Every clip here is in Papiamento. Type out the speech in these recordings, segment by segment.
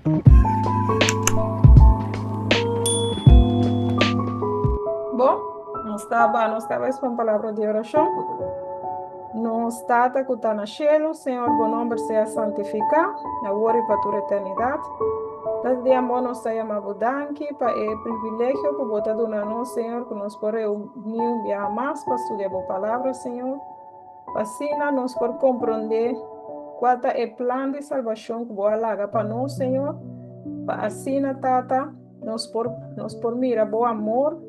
Bon, nos ta ba nos kabes pa un palabra di orashon. Nos Tata ku ta na shelu, Señor, bo nomber sea santifiká, awor i pa tur eternidat. Tas di amor nos ta yama bo danki pa e privilegio ku bo ta duna nos, Señor, ku nos por reuní un biaha mas pa studia bo palabra, Señor. Pa asina nos por komprondé kua ta e plan di salbashon ku bo a laga pa nos, Señor. Pa asina, Tata, nos por nos por mira bo amor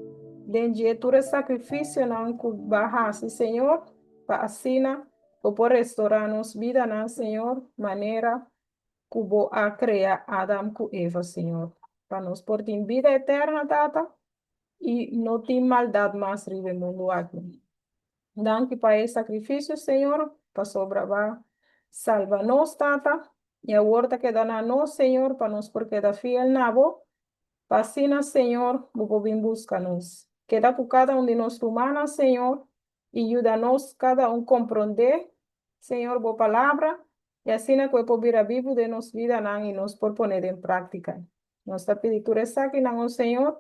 den dje tur e sakrifisionan ku bo a hasi, Señor, pa asina bo por restorá nos bidanan, Señor, manera ku bo a krea Adam ku Eva, Señor. Pa nos por tin bida eterna, Tata, i no tin maldat mas riba e mundu aki. Danki pa e sakrifisio, Señor, pasobra bo a salba nos, Tata, i awor ta keda na nos, Señor, pa nos por keda fiel na bo, pa asina, Señor, bo por bin buska nos. Keda ku kada un di nos rumannan, Señor, i yuda nos kada un komprondé, Señor, bo Palabra, i asina ku e por bira bibu den nos bidanan i nos por pon'é den práktika. Nos ta pidi tur esakinan, o Señor,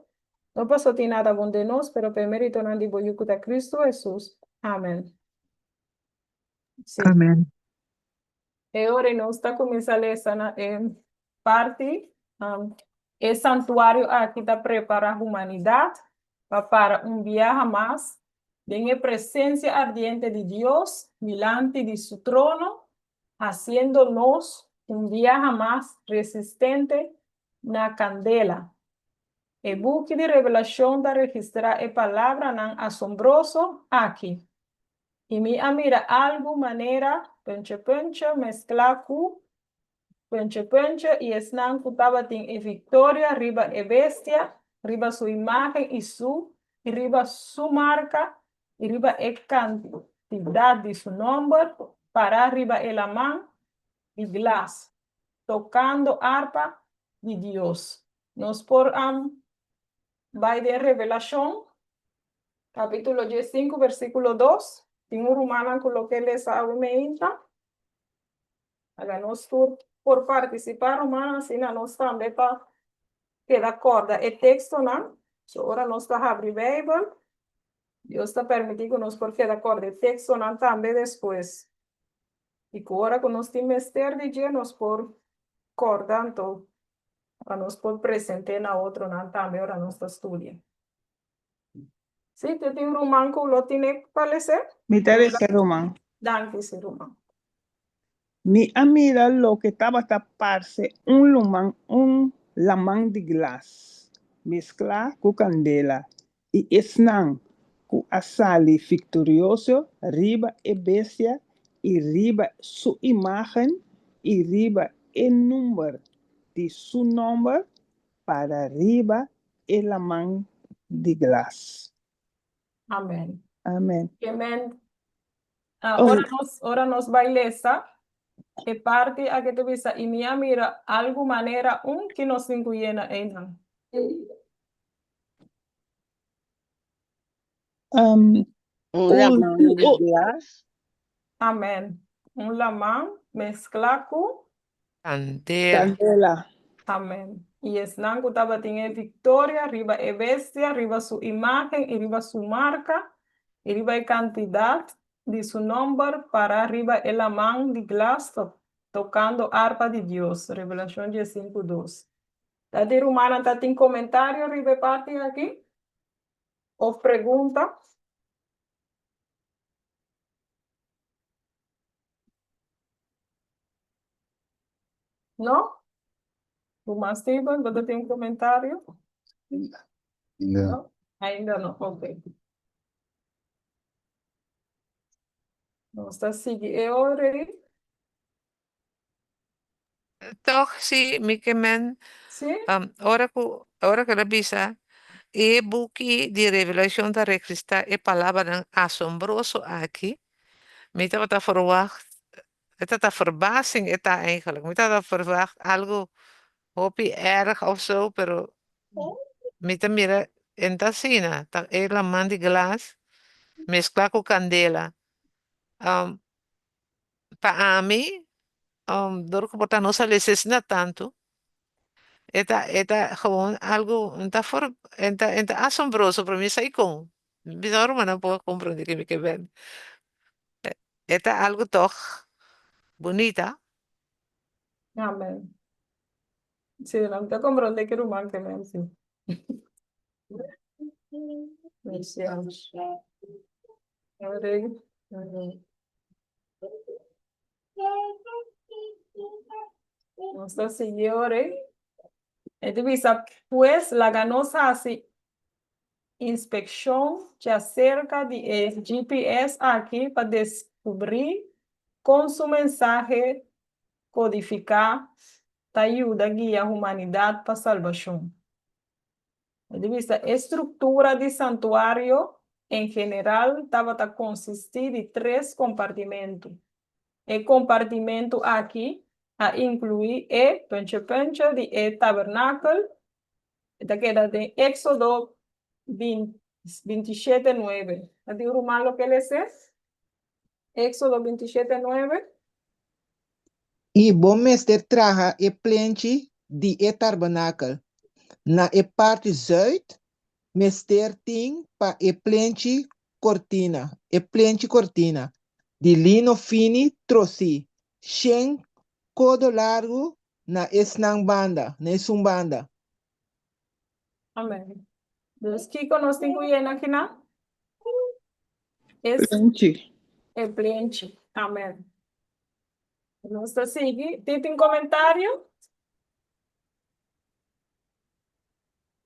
no paso tin nada bon den nos, pero pa e meritonan di bo Yu ku ta Kristu Hesus. Amen. Sí. Amen. E ora nos ta kuminsá lesa na e parti, e santuario aki ta prepará humanidat pa para un biaha mas den e presensia ardiente di Dios dilanti di su trono, hasiendo nos un biaha mas resistente na kandela. E buki di Revelashon ta registrá e palabranan asombroso aki, I mi a mira algu manera punche-punche mesklá ku punche-punche i esnan ku tabatin e viktoria riba e bestia, riba su imágen i su i riba su marka i riba e kantidat di su nòmber, pará riba e laman di glas, tokando arpa di Dios. Nos por bai den Revelashon Capítulo diesinku, versículo dos. Tin un rumannan ku lo ke lesa awe meinta. Laga nos tur por partisipá, rumannan, asina nos tambe ta keda kòrda e tekstonan. So ora nos ta habri Beibel, Dios ta permití ku nos por keda kòrda e tekstonan tambe despues. I ku ora ku nos tin mester di dje, nos por kòrda anto pa nos por present'é na otronan tambe ora nos ta studia. Sí, te tin ruman ku lo tine pa lese? Mi ta lese, ruman. Danki, sí, ruman. Mi a mira loke tabata parse un luman un laman di glas mesklá ku kandela, i esnan ku a sali viktorioso riba e bestia i riba su imágen i riba e number di su nòmber para riba e laman di glas. Amen. Amen. Amen. Ah, ora nos, ora nos bai lesa, e parti aki ta bisa, i mi a mira algu manera un ki nos tin ku yena einan. Un laman di glas. Amen. Un laman mesklá ku. Kandela. Kandela. Amen. I esnan ku tabatin e viktoria riba e bestia, riba su imágen i riba su marka, i riba e kantidat di su nòmber, pará riba e laman di glas tokando arpa di Dios. Revelashon diesinku dos. Ta di rumannan ta tin komentario riba e parti aki? Of pregunta? No? Ruman Steven, bo ta tin un komentario? Ainda. No? Ainda no, ok. Nos ta sigui e ora ei. Tòg si mi ke men Sí? ora ku ora ku el a bisa e buki di Revelashon ta registrá e palabranan asombroso aki, mi tabata ferwagt, e tabata verbazing e ta eigenlijk, mi tabata ferwagt algu hopi erg of so, pero mi ta mira e no ta asina, ta e laman di glas mesklá ku kandela. Pa ami, dor ku por ta nos a lesa asina tantu. E ta e ta gewoon algu n ta for n ta n ta asombroso pero mi sa i kon. Mi sa rumannan por komprondé ke mi ke bèn. E ta algu tòg bunita. Amen. Sí, nan ta komprondé ke ruman ke men sí. Nos ta sigui ora ei. E ta bisa, Pues, laga nos hasi inspekshon djaserka di e GPS aki pa deskubrí kon su mensahe kodifiká ta yuda guia humanidat pa salbashon. E di bisa, e struktura di santuario en general tabata konsistí di tres kompartimentu. E kompartimentu aki a inkluí e punche-punche di e tabernakel, e ta keda den Éksodo 27, 9. Ta tin un ruman lo ke lesa? Éksodo 27, 9. I bo mester traha e plenchi di e tarbenakel. Na e parti zùit mester tin pa e plenchi kortina, e plenchi kortina di lino fini trosí, shen kodo largu na esnan banda, na esun banda. Amen. Dus kiko nos tin ku yena akinan? Es Plenchi. e plenchi. Amen. Nos ta sigui. Tin tin komentario?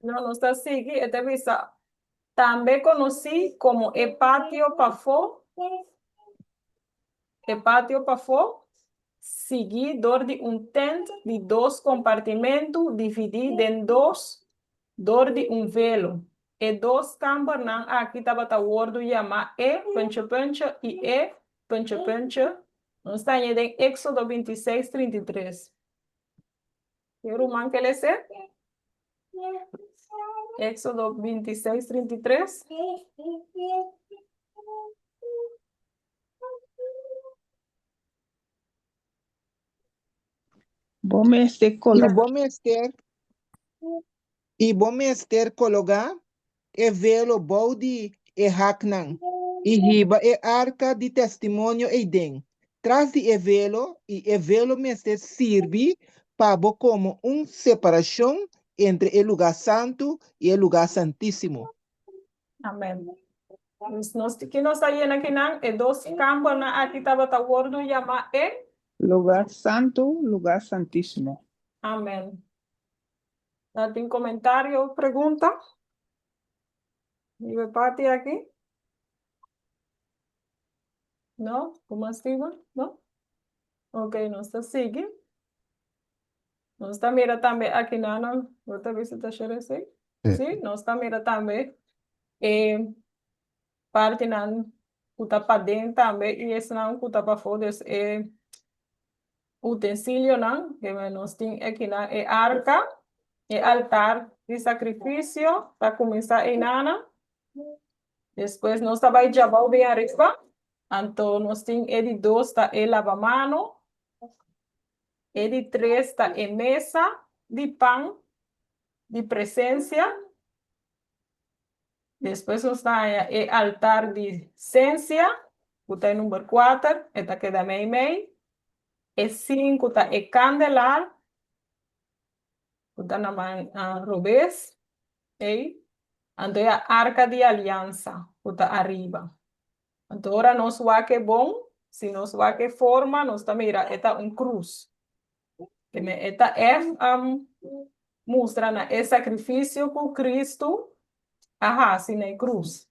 No, nos ta sigui. E ta bisa, tambe konosí komo e patio pafó, e patio pafó, Sigui dor di un tent di dos kompartimentu dividí den dos dor di un velo. E dos kambernan aki tabata wòrdu yamá e Punche-Punche i e Punche-Punche. Nos ta hañ'é den Éksodo 26, 33. Tin ruman ke les'é? Éksodo 26, 33. Bo mester I kologá. bo mester, i bo mester kologá e velo bou di e haknan i hiba e arka di testimonio eiden, tras di e velo, i e velo mester sirbi pa bo komo un separashon entre e lugá santu i e lugá santísimo. Amen. Dus nos ki nos ta yena kinan, e dos kambernan aki tabata wordu yamá e. Lugar Santu, Lugar Santísimo. Amen. Na tin komentario of pregunta? Riba e parti aki? No? Kuma Steven? No? Ok, nos ta sigui. Nos ta mira tambe aki nan, bo ta bisa ta share esei? Sí. Sí, nos ta mira tambe e partinan ku ta paden tambe i esnan ku ta pafó, dus e utensilionan, ke nos tin aki nan e arka, e altar di sakrifisio ta kuminsá einanan. Despues nos ta bai djabou bin ariba, anto nos tin e di dos ta e labamano, E di tres ta e mesa di pan di presensia. Despues nos ta haña e altar di sensia, ku ta e number kuater, e ta keda meimei. E sinku ta e kandelar, ku ta na man robes, ei. Anto e arka di aliansa, ku ta ariba. Anto ora nos wak e bon, si nos wak e forma, nos ta mira e ta un krus. Keme e ta ègt mustra na e sakrifisio ku Kristu a hasi na e krus.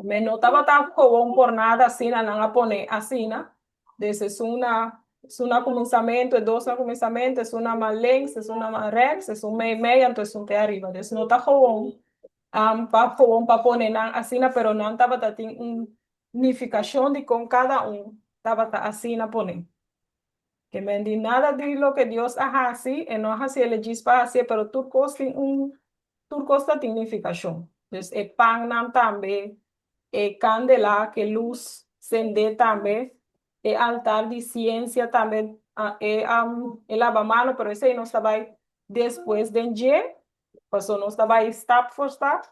Me no tabata kowon por nada asina nan a pone asina, des esun na esun na kuminsamentu, e dos na kuminsamentu, esun na man links, esun na man rèks, esun mei mei, anto esun te ariba. Des no ta kowon pa gewoon pa pone nan asina, pero nan tabata tin un nifikashon di kon kada un tabata asina pone. Ke men di nada di loke Dios a hasi, e no a hasi el e djis pa hasié, pero tur kos tin un, tur kos ta tin nifikashon. Dus e pannan tambe, e kandela ke lus sendé tambe, e altar di siensia tambe, e e labamano, pero esei nos ta bai. despues den dje, paso nos ta bai stap for stap,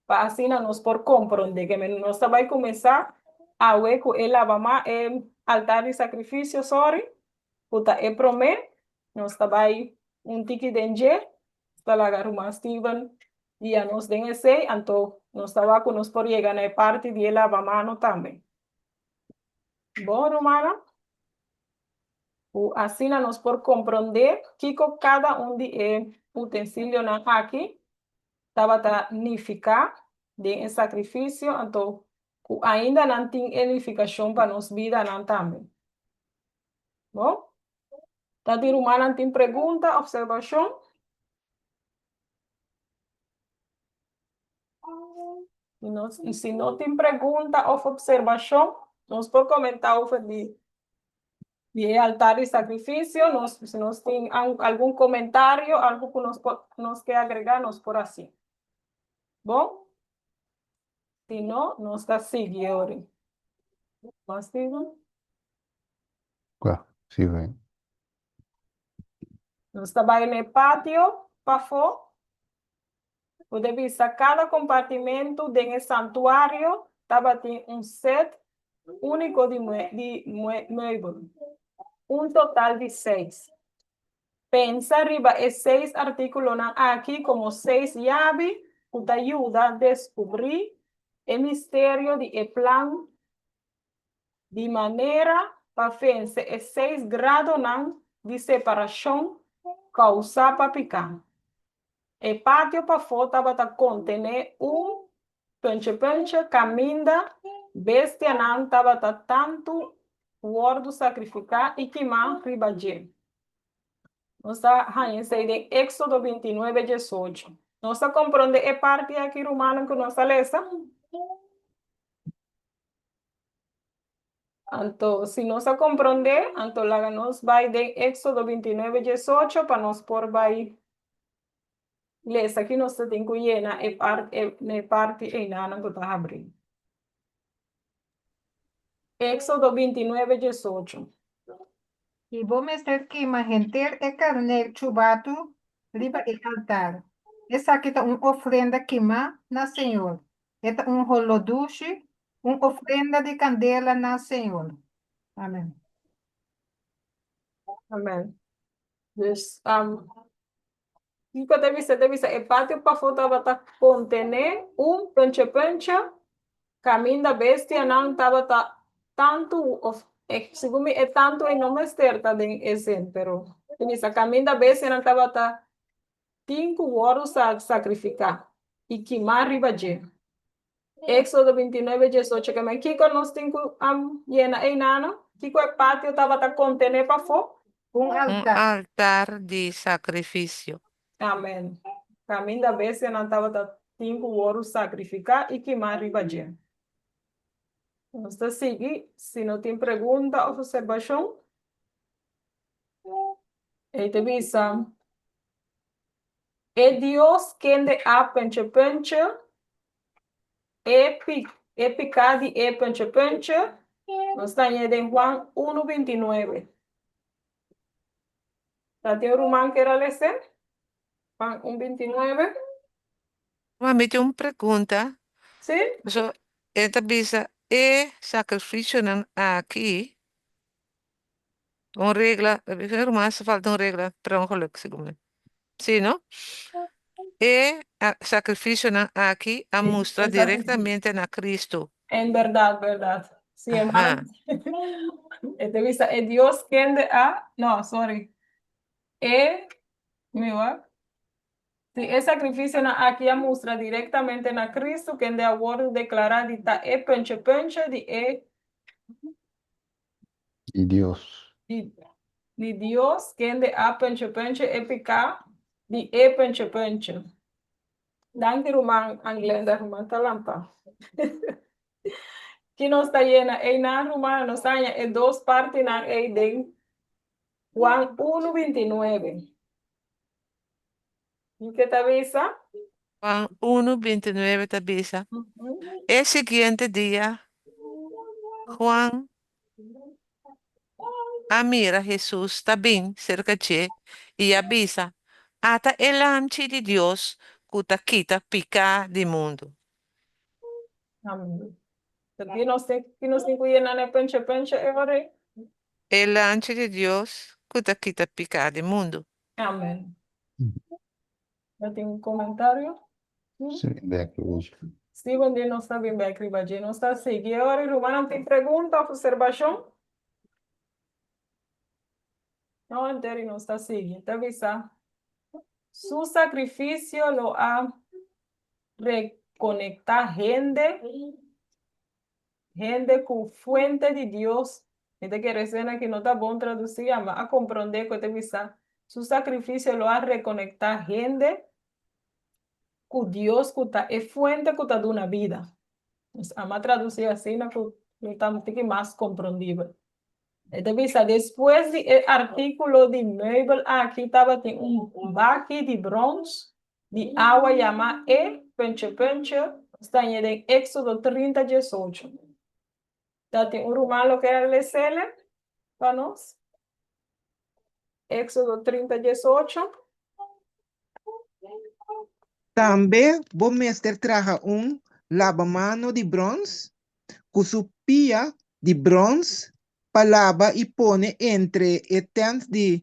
pa asina nos por komprondé. Ke men nos ta bai kuminsá awe ku e labama, e altar di sakrifisio, sorry, ku ta e promé, nos ta bai un tiki den dje, ta laga ruman Steven guia nos den esei, anto nos ta wak ku nos por yega na e parti di e labamano tambe. Bon, rumannan? Ku asina nos por komprondé kiko kada un di e utensilionan aki tabata nifiká den e sakrifisio, anto ku ainda nan tin e nifikashon pa nos bidanan tambe. Bon? Ta tin rumannan tin pregunta, opservashon? I nos, i si no tin pregunta òf opservashon, nos por komentá over di di e altar di sakrifisio. Nos, si nos tin algun komentario, algu ku nos por, nos ke agregá, nos por hasi. Bon? Si no, nos ta sigui ori. Mas, Steven? Kua? Si ven. Nos ta bai na e patio pafó. Bo ta bisa kada kompartimentu den e santuario tabatin un sèt úniko di meubel, un total di seis. Pensa riba e seis artíkulonan aki komo seis yabi ku ta yuda deskubrí e misterio di e plan di manera pa vense e seis gradonan di separashon kousá pa piká. E patio pafó tabata kontené un pùnche-pùnche kaminda bestianan tabata tantu wòrdu sakrifiká i kimá riba dje. Nos ta haña esei den Éksodo bintinuebe diesocho. Nos ta komprondé e parti aki, rumannan, ku nos a lesa? Anto, si nos a komprondé, anto laga nos bai den Éksodo bintinuebe diesocho pa nos por bai lesa ki nos ta tin ku yena e par e na e parti einanan ku ta habrí. Éksodo bintinuebe diesocho. I bo mester kima henter e karnel chubatu riba e altar. Esaki ta un ofrenda kimá na Señor. E ta un holó dushi, un ofrenda di kandela na Señor. Amen. Amen. Dus, um, kiko ta bisa? Ta bisa e patio pafó tabata kontené un punche punche kaminda bestianan tabata tantu of eh, segun mi e tantu ei no mester ta den e zin, pero ta bisa kaminda bestianan tabata tin ku wòrdu sakrifiká i kimá riba dje. Éksodo bintinuebe diesocho Kèmen kiko nos tin ku yena einano? Kiko e patio tabata kontené pafó? Un Un altar. altar di sakrifisio. Amèn. Kaminda bestianan tabata tin ku wòrdu sakrifiká i kimá riba dje. Nos ta sigui, si no tin pregunta òf opservashon. Ei ta bisa, E Dios kende a penche penche e pi e piká di e penche penche, nos ta hañ'é den Juan unu bintinuebe. Ta tin un ruman ker a les'é? Juan un bintinuebe. Ma mi tin un pregunta. Sí? So, e ta bisa e sakrifisionan aki Un regla, ruman hace falta un regla per ongeluk, segun mi. Sí, no? E sacrificionan aki a mustra directamente na Cristo. En berdad, berdad. Sí, hermano. E te bisa e Dios kende a, no, sorry. E, mi wak. Sí, e sacrificionan aki a mustra directamente na Cristo kende a wordo declara di ta e punche punche di e Di Dios. Di, di Dios, kende a punche punche e piká di e punche punche. Danki ruman Anglenda, ruman ta lampa. Ki nos ta yena einan ruman, nos ta haña e dos partinan ei den Juan unu bintinuebe. Kiko ta bisa? Juan unu bintinuebe ta bisa, E siguiente dia Juan a mira Hesus ta bin serka dje i a bisa, Ata e Lamchi di Dios ku ta kita piká di mundu. Amen. Ki nos tin, ki nos tin ku yena na e penche penche e ora ei? E Lamchi di Dios ku ta kita piká di mundu. Amen. Bo tin un komentario? Sí, bek riba dje. Steven di nos ta bin bek riba dje. Nos ta sigui e ora ei. Rumannan tin pregunta òf observashon? No, entero nos ta sigui. Ta bisa, Su sakrifisio lo a rekonektá hende, hende ku fuente di Dios. Mi ta kere esena ki no ta bon tradusí, ma a komprondé ku e ta bisa, Su sakrifisio lo a rekonektá hende ku Dios ku ta e fuente ku ta duna bida. Nos ama tradusí asina ku lo ta un tiki mas komprondibel. E ta bisa, Despues di e artíkulo di meubel aki tabatin un baki di brons di awa yamá e Punche Punche, nos ta hañ'é den Éksodo 30, 18. Ta tin un ruman lo ke a les'é pa nos? Éksodo 30, 18. Tambe bo mester traha un labamano di brons ku su pia di brons pa laba i pone entre e tènt di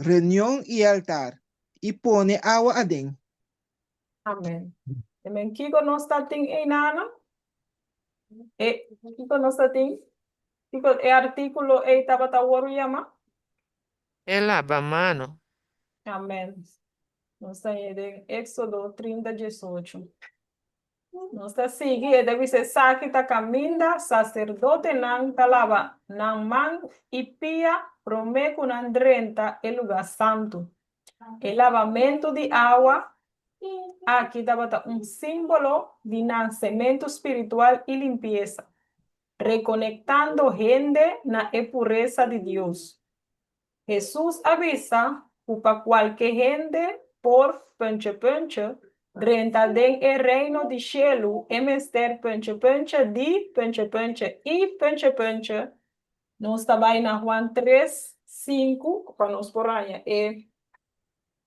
reunion i e altar, i pone awa aden. Amen. Amen. Kiko nos ta tin einana? E, kiko nos ta tin? Kiko e artíkulo ei tabata wòrdu yamá? E laba mano. Amen. Nos ta haña den Éksodo 30, 18. Nos ta sigui, e ta bisa esaki ta kaminda saserdotenan ta laba nan man i pia promé ku nan drenta e lugá santu. E labamentu di awa aki tabata un símbolo di nansementu spiritual i limpiesa, rekonektando hende na e puresa di Dios. Hesus a bisa ku pa kualke hende por punche punche drenta den e Reino di shelu e mester punche punche di punche punche i punche punche. Nos ta bai na Juan 3, 5 pa nos por haña e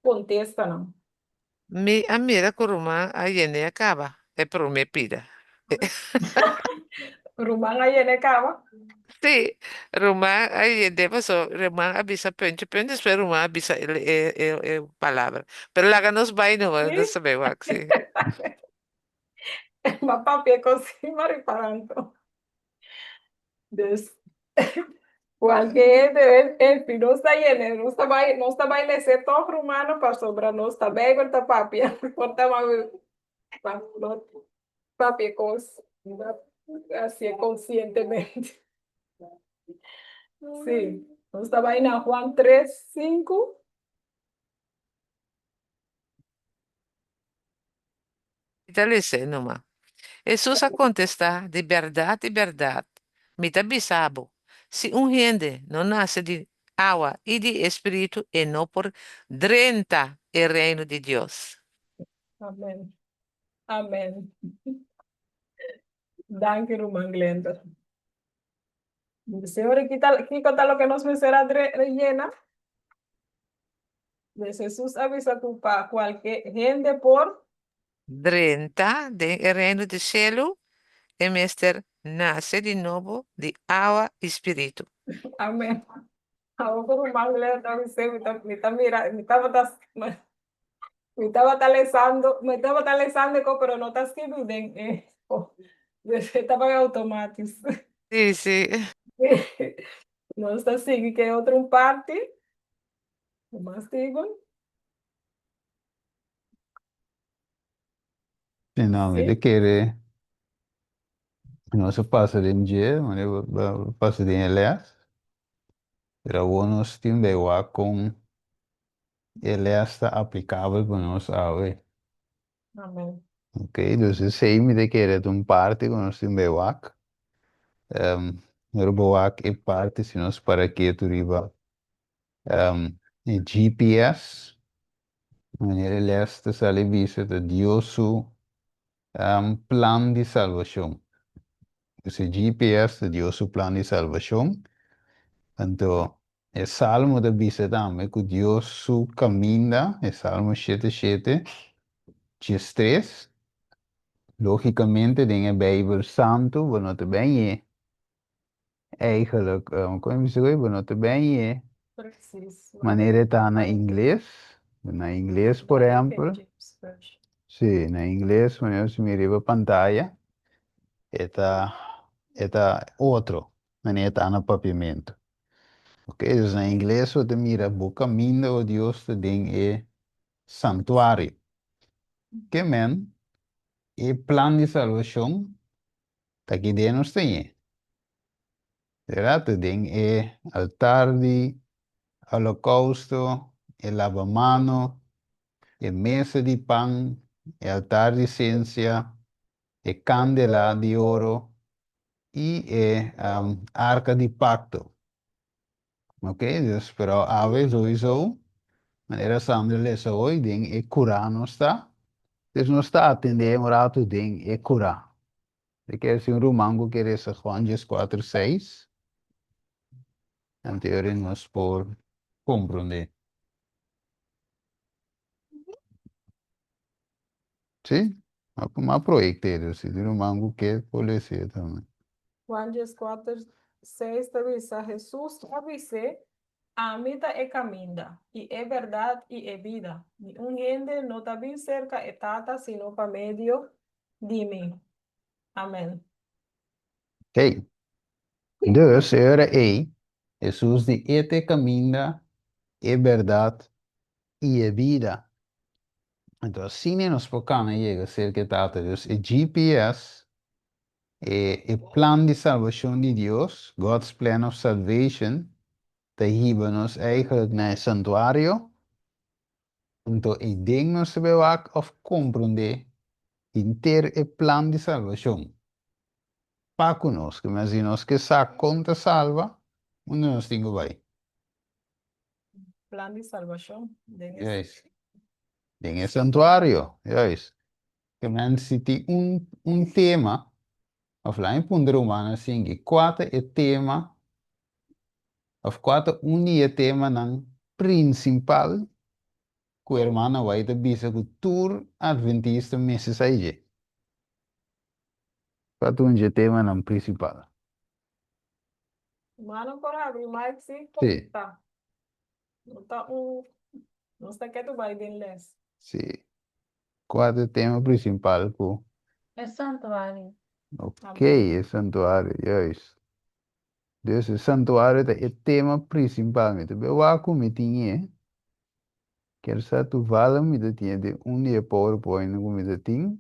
kontestanan. Mi a mira ku ruman a yene a kaba e promé pida. Ruman a yene kaba? Sí, ruman a yende paso ruman a bisa punchi punchi despues ruman a bisa e e e palabra. Pero laga nos bai numa, nos ta bai wak sí. M'a papia kos sin m'a riparando. Dus, kualke hende, en fin, nos ta yene, nos ta bai, nos ta bai lese tòg rumannan pasobra nos ta Bijbel ta papia, por ta pa no papia kos hasié konsientemente. Sí, nos ta bai na Juan 3, 5. Mi ta lese numa. Hesus a kontestá, Di bèrdat, di bèrdat, mi ta bisa bo, si un hende no nase di awa i di e spiritu, e no por drenta e Reino di Dios. Amen. Amen. Danki, ruman Glenda. Señor, kiko ta loke nos mester a yena? Pues Hesus a bisa ku pa kualke hende por. Drenta den e Reino di shelu, e mester nase di nobo di awa i spiritu. Amen. Awor ku ruman Leo ta bis'é, mi ta mi ta mira, mi tabata mi tabata lesando, mi tabata lesando e kos, pero no ta skibi den e e tabata outomatis. Sí, sí. Nos ta sigui ku e otro un parti. Mas Steven? Sí, no, mi Sí. ta kere nos a pasa den dje, manera bo a pasa den e les, pero awor nos tin bay wak kon e les ta aplikabel pa nos awe. Amen. Ok, dus esei mi ta kere ta un parti ku nos tin bay wak. Ora bo wak e parti si nos para ketu riba E GPS, manera e les ta sali bisa, ta Dios su plan di salbashon. Dus e GPS ta Dios su plan di salbashon. Anto. E Salmo ta bisa tambe ku Dios su kaminda, e Salmo 77, 13, lógikamente den e Beibel Santu bo no ta ben e eigenlijk, kon e bisa bo no ta ben e manera e ta na ingles, na ingles por ehèmpel, si, na ingles manera si mira riba pantaya e ta e ta otro manera e ta na papiamentu. Ok, dus na ingles bo ta mira bo kaminda o Dios ta den e santuario. Ke men e plan di salbashon ta ki den nos ta ñe. Verdad? Ta den e altar di holokousto, e labamano, e mesa di pan, e altar di sensia, e kandela di oro i e arka di pakto. Ok, dus pero awe sowieso, manera Sandra lesa hoy, den e kurá nos ta. Dus nos ta atendé un ratu den e kurá. Di kier si un ruman ku ke resa Juan 14, 6, anto nos por komprondé. Sí, m'a proyecté, dus si tin ruman ku ke por lesa tambe. Juan 14, 6 ta bisa, Hesus a bis'é, Ami ta e kaminda, i e bèrdat i e bida. Niun hende no ta bin serka e Tata sino pa medio di mi. Amèn. Oké. Dus, e ora ei, Hesus di, E ta e kaminda, e bèrdat i e bida. Anto asina nos por kana yega serka e Tata. Dus e GPS, e e plan di salbashon di Dios, God's plan of salvation, ta hiba nos eigenlijk na e santuario. Anto eiden nos ta bai wak òf komprondé henter e plan di salbashon pa ku nos. Ke si nos ke sa kon ta salba, unda nos tin ku bai? Plan di salbashon. Den e Juist. Den e santuario, juist. Ke men si tin un, un tema, òf laat mi puntra rumannan sinki, kua ta e tema, òf kua ta un di e temanan prinsipal ku hermana White ta bisa ku tur adventista mester sa dje? Kua ta un dje temanan prinsipal? Mano por habri mic sí. Sí. Ta. No ta un, nos ta ketu bai den les. Sí. Kua ta e tema prinsipal ku? E santuario. Ok, e santuario, juist. Dus e santuario ta e tema prinsipal. Mi ta bai wak ku mi tin e. Kier sa toevallig mi ta tin e den un di e PowerPoint ku mi ta tin.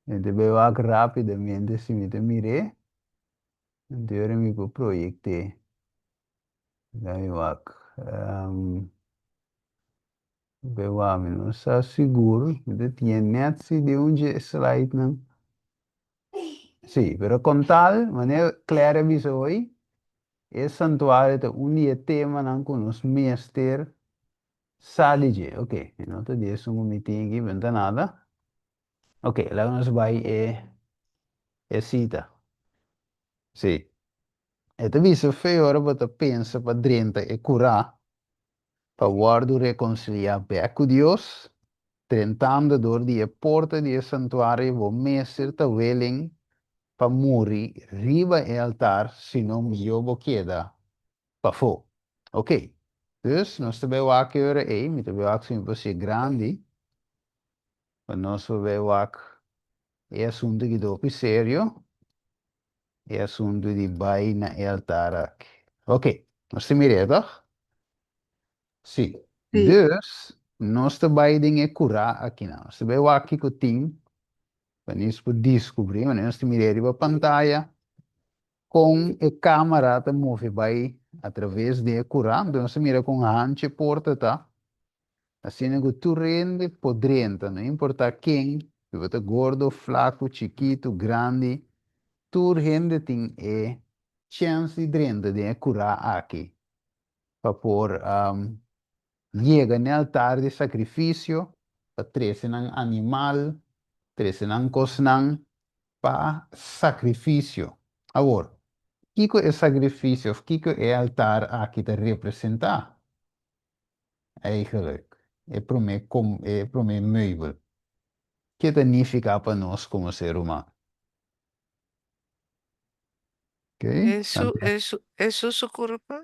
Mi ta bai wak rápidamente si mi ta mir'é. Anto ora mi por proyecté. Dai wak. Be wak, mi no sa sigur. Mi ta tiene net si di un dje slide nan. Sí, pero con tal, manera Claire a bisa hoy, e santuario ta un di e temanan ku nos mester sa di dje. Ok, mi no ta di esun ku mi tin aki, pero no ta nada. Ok, laga nos bai e e sita. Sí. E ta bisa fe ora bo ta pensa pa drenta e kurá pa wòrdu rekonsiliá bèk ku Dios, drentando dor di e porta di e santuario bo mester ta willing pa muri riba e altar sino mihó bo keda pafó. Ok. Dus nos ta bai wak e ora ei, mi ta bai wak si mi por hasié grandi pa nos por bai wak e asuntu ki ta hopi serio, e asuntu di bai na e altar aki. Ok, nos ta mir'é tòg? Sí. Sí. Dus, nos ta bai den e kurá akinan. Nos ta bai wak kiko tin pa nos por diskubrí, manera nos ta mir'é riba pantaya, kon e kámara ta move bai atraves di e kurá. Anto nos ta mira kon hanchi e porta ta. Asina ku tur hende por drenta, no importá ken, si bo ta gordo, flaku, chikitu, grandi, tur hende tin e chèns di drenta den e kurá aki pa por yega n'e altar di sakrifisio pa trese nan animal, trese nan kosnan pa sakrifisio. Awor. Kiko e sakrifisio òf kiko e altar aki ta representá? Eigenlijk, e promé kom e promé meubel. Ke ta nifiká pa nos komo ser humano? Ok, Hesu, Santiago. Hesu, Hesus su kurpa.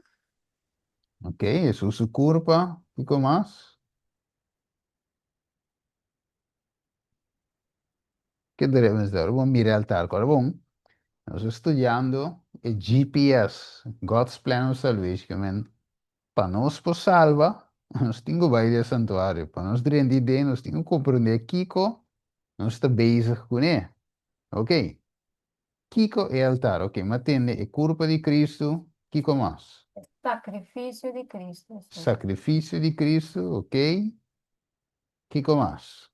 Ok, Hesus su kurpa. Kiko mas? Ke ta representá? Bo mira e altar, kòrda bon? Nos ta studiando e GPS, God's Plan of Salvation, ke men pa nos por salba, nos tin ku bai den e santuario. Pa nos drenta ei den, nos tin ku komprendé kiko nos ta bezig kuné. Ok, kiko e altar? Ok, mi a tende e kurpa di Kristu, kiko mas? Sakrifisio di Kristu. Sakrifisio di Kristu, ok. Kiko mas?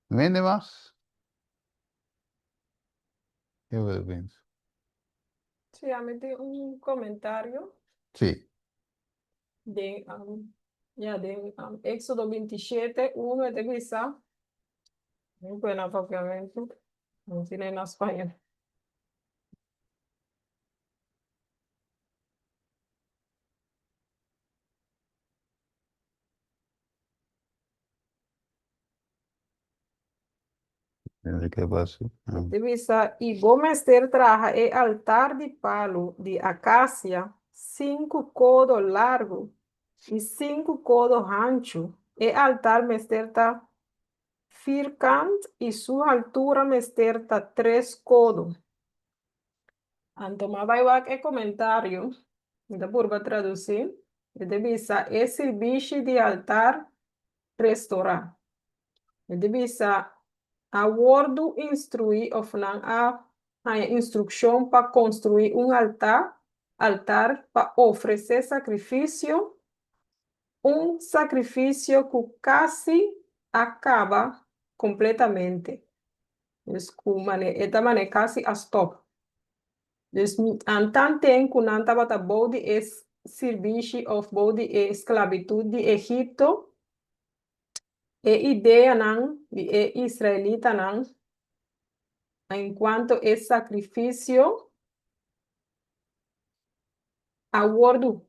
Wende mas? Ke bo ta pensa? Sí, ami tin un komentario. Sí. Den, ya, den Éxodo 27, 1 e ta bisa, mi pone na papiamentu, no tine na spañol. Ke pasó? E bisa, I bo mester traha e altar di palu di akasia, sinku kodo largu i sinku kodo hanchu. E altar mester ta firkant i su haltura mester ta tres kodo. Anto m'a bai wak e komentario, mi ta purba tradusí, e ta bisa e sirbishi di altar restorá. E ta bisa a wòrdu instruí òf nan a haña instrukshon pa konstruí un altar, altar pa ofresé sakrifisio, un sakrifisio ku kasi a kaba kompletamente. Dus ku mane e ta mane kasi a stop. Dus antanten ku nan tabata bou di e sirbishi òf bou di e sklabitut di Egipto, e ideanan di e israelitanan enkuanto e sakrifisio a wòrdu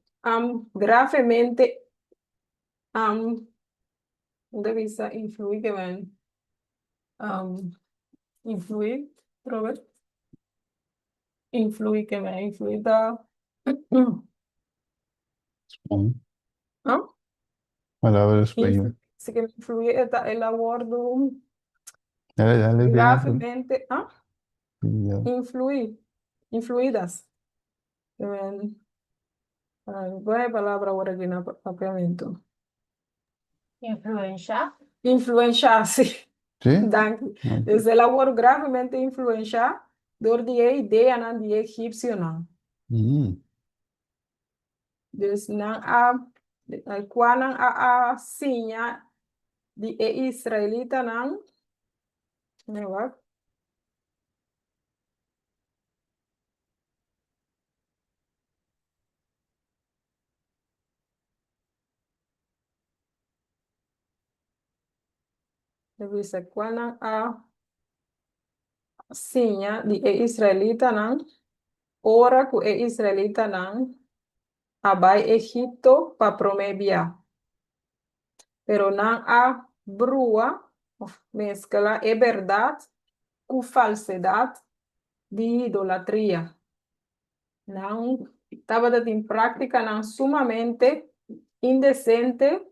gravemente Un ta bisa influí ke men influí Robert influí ke men influí ta Spañol. Ah? Palabra spañol. Si ke influí e ta el a wòrdu Dale, dale, bien. gravemente ah? Ya. Influí influidas ke men Kua e palabra awor aki na papiamentu? Influenshá. Influenshá, sí. Sí? Danki. Ok. Dus el a wòrdu gravemente influenshá dor di e ideanan di e egipsionan. Mm. Dus nan a, kua nan a a siña di e israelitanan, mi wak. Ta bisa kua nan a siña di e israelitanan ora ku e israelitanan a bai Egipto pa promé bia. Pero nan a brua òf meskla e bèrdat ku falsedat di idolatria. Nan tabata tin práktikanan sumamente indesente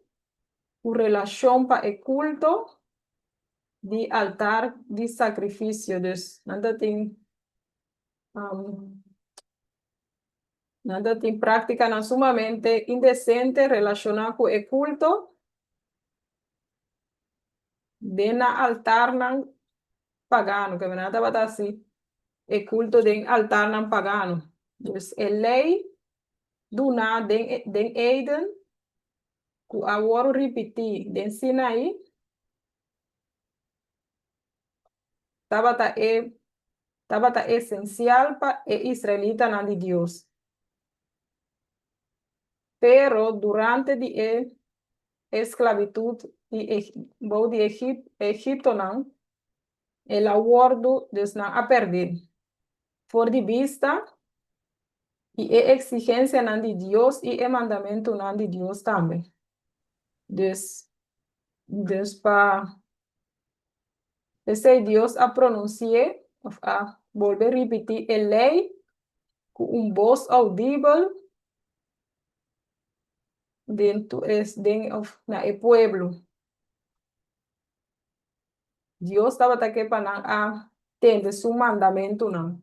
ku relashon pa e kulto di altar di sakrifisio. Dus, nan ta tin nan ta tin práktikanan sumamente indesente relashoná ku e kulto den nan altarnan pagano, ke nan tabata hasi e kulto den altarnan pagano. Dus e lei duná den den Eden ku a wòrdu ripití den Sinaí tabata e tabata esensial pa e israelitanan di Dios. Pero durante di e esklabitut. di bou di Egiptonan, el a wòrdu, dus nan a pèrd'é for di bista i e eksigensianan di Dios i e mandamentunan di Dios tambe. Dus, dus pa P'esei Dios a pronunsi'é, òf a bolbe ripití e lei ku un bos oudibel den den òf na e pueblo. Dios tabata ke pa nan a tende su mandamentunan.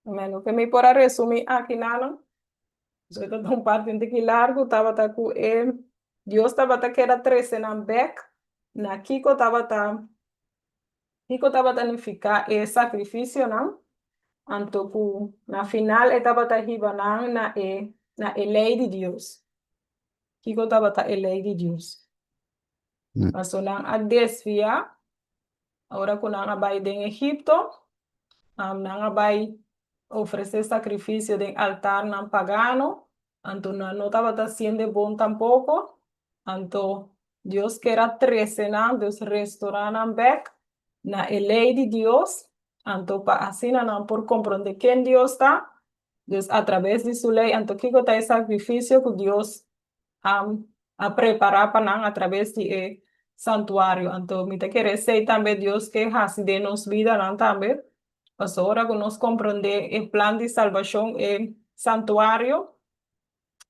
Amen. Loke mi por a resumí aki nanan, so e ta un parti un tiki largu, tabata ku e Dios tabata keda trese nan bèk na kiko tabata kiko tabata nifiká e sakrifisionan, anto ku na final e tabata hiba nan na e na e lei di Dios. Kiko tabata e lei di Dios? Paso nan a desviá ora ku nan a bai den Egipto, nan a bai ofresé sakrifisio den altarnan pagano, anto nan no tabata hasiendo bon tampoko, anto Dios ker a trese nan, Dios restorá nan bèk na e lei di Dios, anto pa asina nan por komprondé ken Dios ta, Dios atrabes di su lei, anto kiko ta e sakrifisio ku Dios a prepará pa nan atrabes di e santuario. Anto mi ta kere esei tambe Dios ke hasi den nos bidanan tambe, pasobra ora ku nos komprondé e plan di salbashon, e santuario,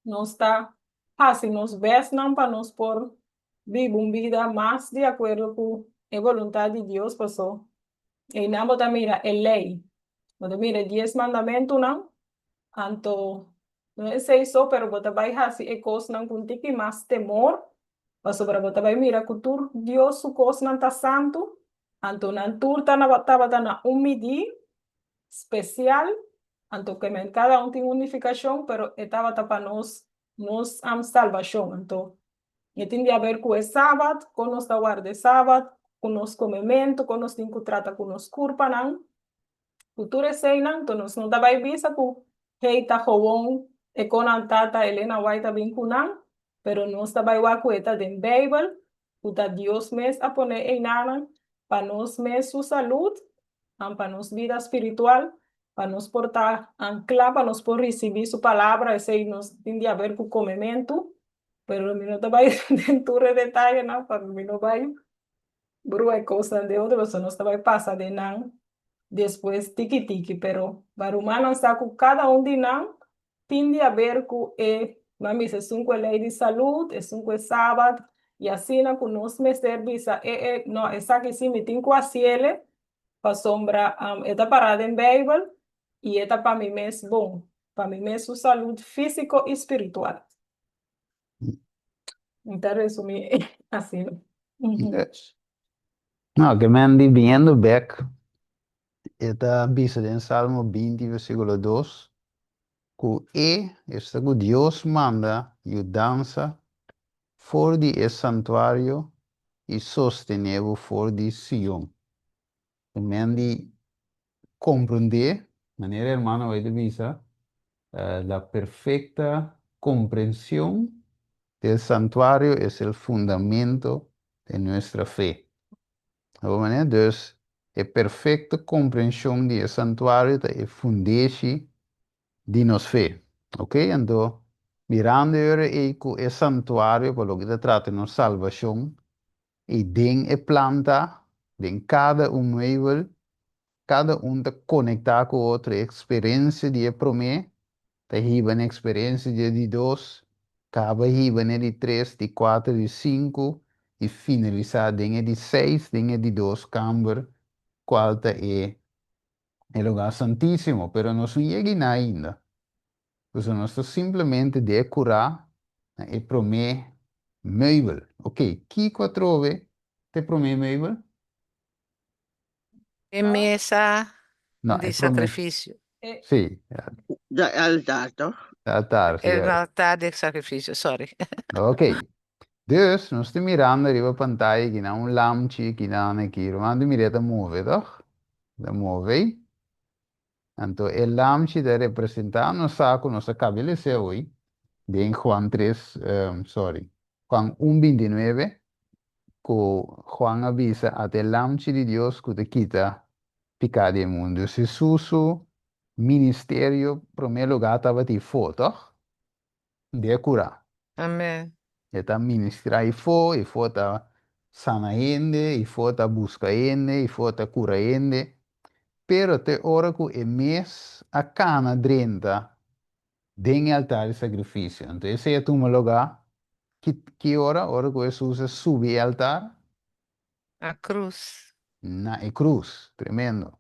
nos ta hasi nos bèstnan pa nos por biba un bida mas di akuerdo ku e boluntat di Dios, paso einan bo ta mira e lei, bo ta mira e dies mandamentunan, anto No esei so, pero bo ta bai hasi e kosnan ku un tiki mas temor, pasobra bo ta bai mira ku tur Dios su kosnan ta santu, anto nan tur ta tabata na un midí spesial, anto ke men kada un tin un nifikashon, pero e tabata pa nos nos salbashon. Anto e tin di haber ku e sabat, kon nos ta warda e sabat, ku nos komementu, kon nos tin ku trata ku nos kurpanan. Ku tur eseinan, to nos no ta bai bisa ku hey ta gewoon e konan tata Elena White ta bin ku nan, pero nos ta bai wak ku e ta den Beibel, ku ta Dios mes a pone einanan pa nos mes su salud, pa nos bida spiritual, pa nos por ta ancla, pa nos por ricibi su palabra, esei nos tin di haber ku komementu, pero mi no ta bai den tur e detayenan pa mi no bai Brua e kosnan den otro pasobra nos ta bai pasa den nan despues tiki tiki, pero pa rumannan sa ku kada un di nan tin di haber ku e nan bisa esun ku e lei di salud, esun ku e sabat, i asina ku nos mester bisa e e no esaki si mi tin ku hasiele pasobra e ta pará den beibel i e ta pa mi mes bon, pa mi mes su salud físiko i spiritual. Mi ta resumí asina. Yes. No, ke men di biniendo bek, e ta bisa den Salmo 20 versíkulo 2, ku e, esta ku Dios manda yudansa for di e santuario i sostené bo for di Sion. Ke men di komprendé, manera hermano White ta bisa, la perfecta comprensión del santuario es el fundamento de nuestra fe. Bo manera? Dus, e perfecto comprension di e santuario ta e fundeshi di nos fe. Ok? Anto, mirando e ora ei cu e santuario pa loke ta trata nos salbacion, I den e planta, den kada un muebel, kada un ta konektá ku otro. E eksperensia di e promé ta hiba na e eksperensia di e di dos, kaba hiba na e di tres, di kuater, di sinku i finalisá den e di seis, den e di dos kamber, kual ta e e lugá santísimo. Pero nos no yega einan ainda. Pasobra nos ta simplemente dekorá na e promé meubel. Ok, kiko atrobe ta e promé meubel? E mesa No, di e promé. sakrifisio. Sí. De altar, toch? De altar, sí. E altar di sakrifisio, sorry. Ok. Dus, nos ta mirando riba pantaya kinan un lamchi, kinan aki. Ruman ta mira e ta move, toch? Ta move. Anto e lamchi ta representá, nos sa ku nos a kabia les'é hoy den Juan tres, sorry, Juan un bintinuebe. Ku Juan a bisa, Ata e Lamchi di Dios ku ta kita piká di e mundu. Hesus su ministerio promé lugá tabata ifó, tòg? Di e kurá. Amèn. E ta ministrá ifó, ifó ta sana hende, ifó ta buska hende, ifó ta kura hende. Pero te ora ku e mes a kana drenta den e altar di sakrifisio. Anto esei a tuma lugá ki ki ora? Ora ku Hesus a subi e altar? Na krus. Na e krus. Tremendo.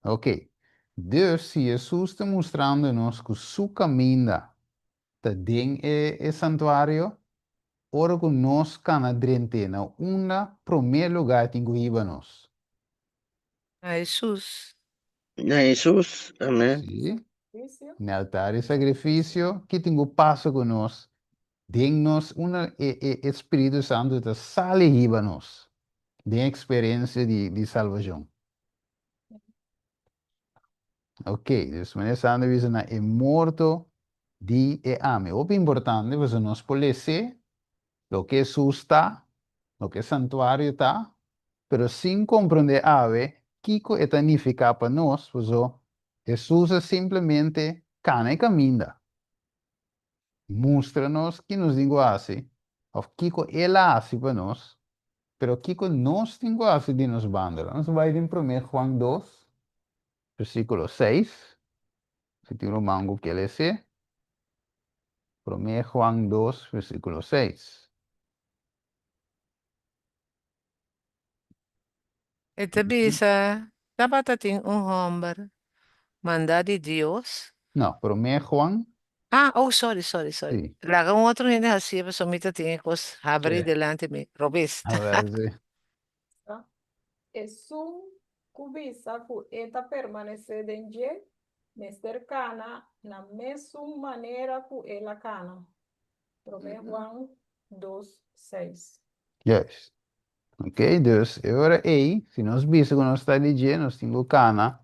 Ok. Dus si Hesus ta mustrando nos ku su kaminda ta den e e santuario, ora ku nos kana drent'é na unda promé lugá e tin ku hiba nos? Na Hesus. Na Hesus, amen. Sí. Na altar di sakrifisio, ki tin ku pasa ku nos? Den nos unda e e e Spiritu Santu ta sali hiba nos den eksperensia di di salbashon. Ok, dus manera Sandra bisa na e morto di e ami. Hopi importante pasobra nos por les'é loke Hesus ta, loke e santuario ta, pero sin komprondé awe kiko e ta nifiká pa nos, pasobra Hesus a simplemente kana e kaminda, mustra nos ki nos tin ku hasi òf kiko El a hasi pa nos, pero kiko nos tin ku hasi di nos banda. Nos bai den promé Juan dos, versíkulo seis, si tin ruman ku ke les'é. Promé Juan dos, versíkulo seis. E ta bisa, Tabata tin un hòmber mandá di Dios. No, promé Juan. Ah, oh, sorry, sorry, sorry. Sí. Laga un otro hende hasié pasobra mi ta tin e kos habrí Sí. delante mi, robes. A ver, sí. Esun ku bisa ku e ta permanesé den dje, mester kana na mesun manera ku el a kana. Promé Juan dos, seis. Juist. Ok, dus e ora ei, si nos bisa ku nos ta di dje, nos tin ku kana,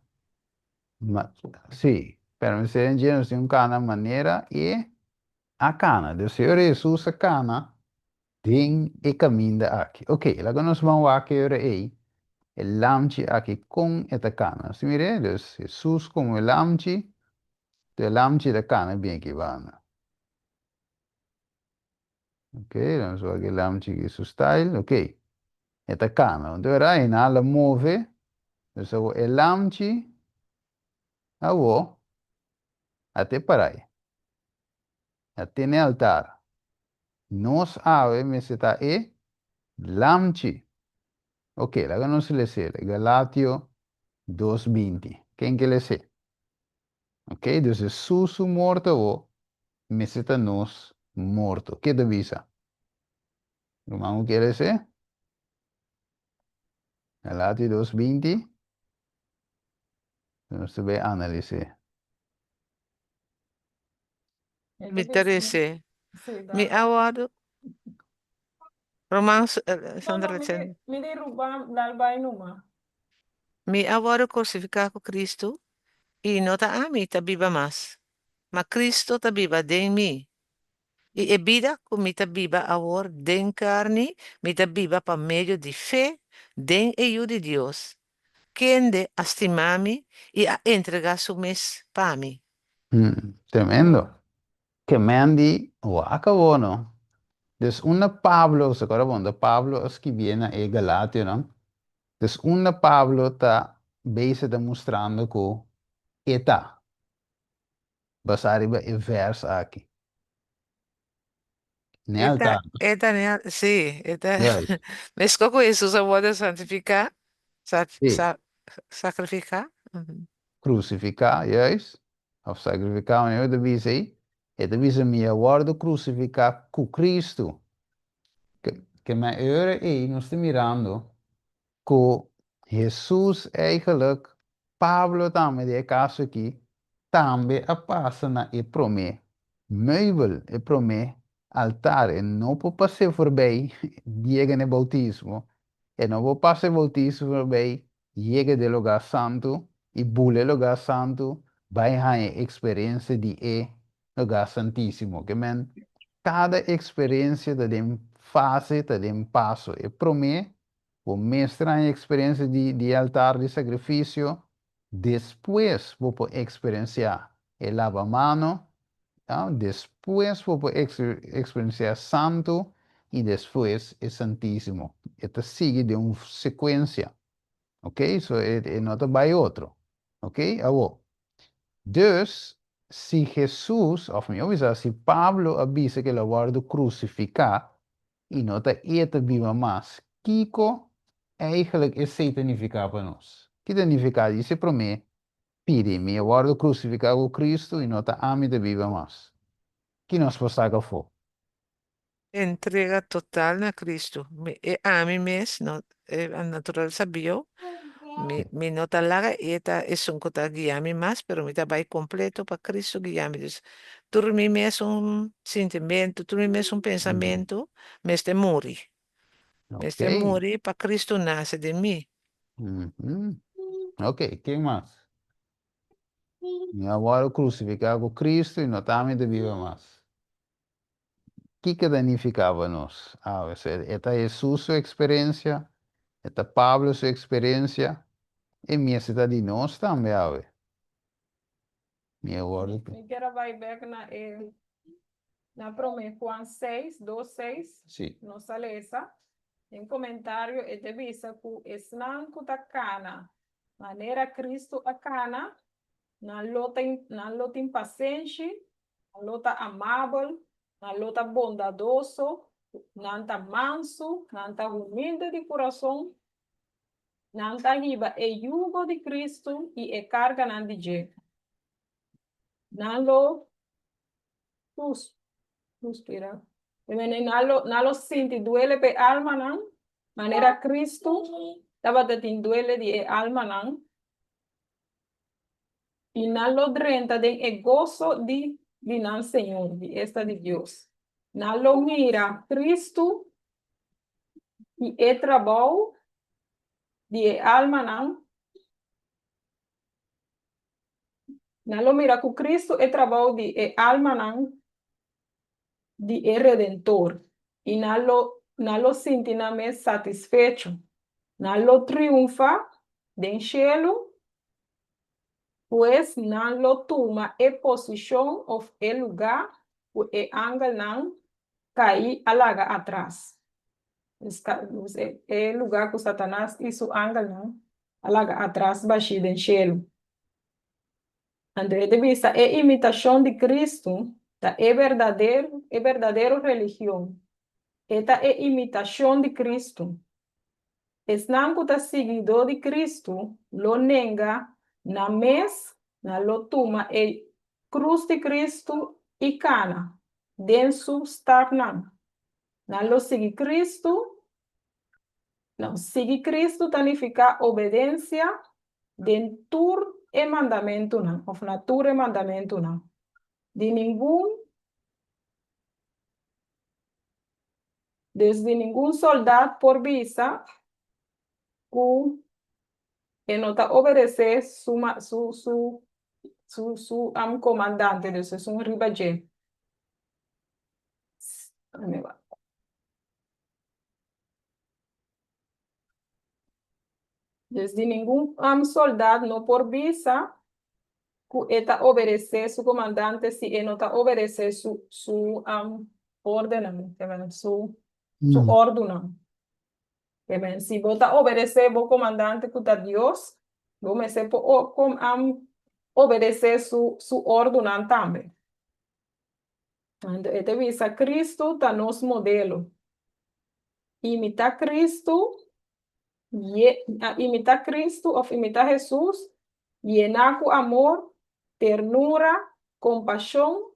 ma, sí, permanesé den dje, nos tin ku kana manera e a kana. Dus e ora Hesus a kana den e kaminda aki. Ok, laga nos ban wak e ora ei, e lamchi aki kon e ta kana. Nos ta mir'é? Dus Hesus komo e lamchi, e lamchi ta kana bien aki banda. Ok, nos wak e lamchi ki su style. Ok, e ta kana. Anto era e nan la move. Dus awo e lamchi awo a te parai. A tene altar. Nos awe mester ta e lamchi. Ok, laga nos les'é. Galatio dos 20. Ken ke les'é? Ok, dus Hesus su morto awo mester ta nos morto. Ke ta bisa? Ruman ku kier esei? Galati dos 20. Nos ta bay analis'é. Mi ta rese. Mi a wòrdu. Ruman Sandra Lechende. Mi di ruman dal bai numa. Mi a wòrdu krusifiká ku Kristu, i no ta ami ta biba mas, ma Kristu ta biba den mi. I e bida ku mi ta biba awor den karni, mi ta biba pa medio di fe den e Yu di Dios, kende a stima mi i a entregá su mes pa mi. Tremendo. Ke men di wak awor no. Dus unda Pablo, se acorda bon, Pablo a skibié na e Galationan, dus unda Pablo ta bezig ta mustrando ku e ta, basá riba e vers aki. N'e E ta, altar. e ta n'e al, sí, e ta, Juist. meskos ku Hesus a wòrdu santifiká, sa, Sí. sa, sakrifiká. Krusifiká, juist. Òf sakrifiká, manera ku ta bisa ei, e ta bisa mi a wòrdu krusifiká ku Kristu. Ke, ke men e ora ei nos ta mirando ku Hesus eigenlijk, Pablo tambe den e kaso aki, tambe a pasa na e promé meubel, e promé altar. E no por pas'é forbei yega na e boutismo, e no por pasa e boutismo forbei yega den e lugá santu i bula e lugá santu bai haña e eksperensia di e lugá santísimo. Ke men kada eksperensia ta den. fase ta den paso. E promé, bo mester haña eksperensia di di e altar di sakrifisio, despues bo por eksperensiá e labamano, ya, despues bo por eksperensiá Santu i despues e Santísimo. E ta sigui den un sekuensia. Ok, so e e no ta bai otro. Ok, awor. Dus, si Hesus, òf mihó bisa, si Pablo a bisa ku el a wòrdu krusifiká i no ta e ta biba mas, kiko eigenlijk esei ta nifiká pa nos? Ki ta nifiká di si promé pidi, Mi a wòrdu krusifiká ku Kristu i no ta ami ta biba mas? Ki nos por saka afó? Entrega total na Cristo. Mi, e ami mes, no, e naturalesa bieu, mi, mi no ta laga e ta esun cu ta guia mi mas, pero mi ta bay completo pa Cristo guia mi. Dus, tur mi mesun sintimento, tur mi mesun pensamento mester muri. Mester muri pa Cristo nace den mi. Ok, ken mas? Mi a wòrdu crucifica cu Cristo y no ta ami ta biba mas. Kiko ta nifiká pa nos awe? E ta Hesus su eksperensia, e ta Pablo su eksperensia, e mester ta di nos tambe awe. Mi a wòrdu. Mi kier a bai bèk na e na promé Juan seis, dos seis. Sí. Nos a lesa. Den komentario e ta bisa ku esnan ku ta kana manera Kristu a kana, nan lo ta nan lo tin pasenshi, nan lo ta amabel, nan lo ta bondadoso, nan ta mansu, nan ta humilde di kurason, nan ta hiba e yugo di Kristu i e karganan di dje. Nan lo suspirá. Nan lo, nan lo sinti duele pa e almanan, manera Kristu tabata tin duele di e almanan. I nan lo drenta den e goso di di nan Señor, di esta di Dios. Nan lo mira Cristo i e trabou di e almanan. Nan lo mira ku Cristo e trabou di e almanan di e Redentor, i nan lo nan lo sinti nan mes satisfecho. Nan lo triunfa den shelu, pues nan lo tuma e posishon òf e lugá ku e angelnan kaí a laga atras. E lugá ku Satanas i su angelnan a laga atras bashí den shelu. Anto e ta bisa, E imitashon di Kristu ta e berdadero, e berdadero religion. E ta e imitashon di Kristu. Esnan ku ta siguidó di Kristu lo nenga nan mes, nan lo tuma e krus di Kristu i kana den su stapnan. Nan lo sigui Kristu. No, sigui Kristu ta nifiká obedensia den tur e mandamentunan òf na tur e mandamentunan. Di ningun Dus di ningun soldat por bisa ku e no ta obedesé su su su su su komandante, dus esun riba dje. Dus di ningun soldat no por bisa ku e ta obedesé su komandante si e no ta obedesé su su ordennan, su su òrdunan. Si bo ta obedesé bo komandante ku ta Dios, bo mester por obedesé su su òrdunan tambe. Anto e ta bisa, Cristo ta nos modelo. Imita Cristo, ye, imita Cristo of imita Jesus, yená ku amor, ternura, kompashon.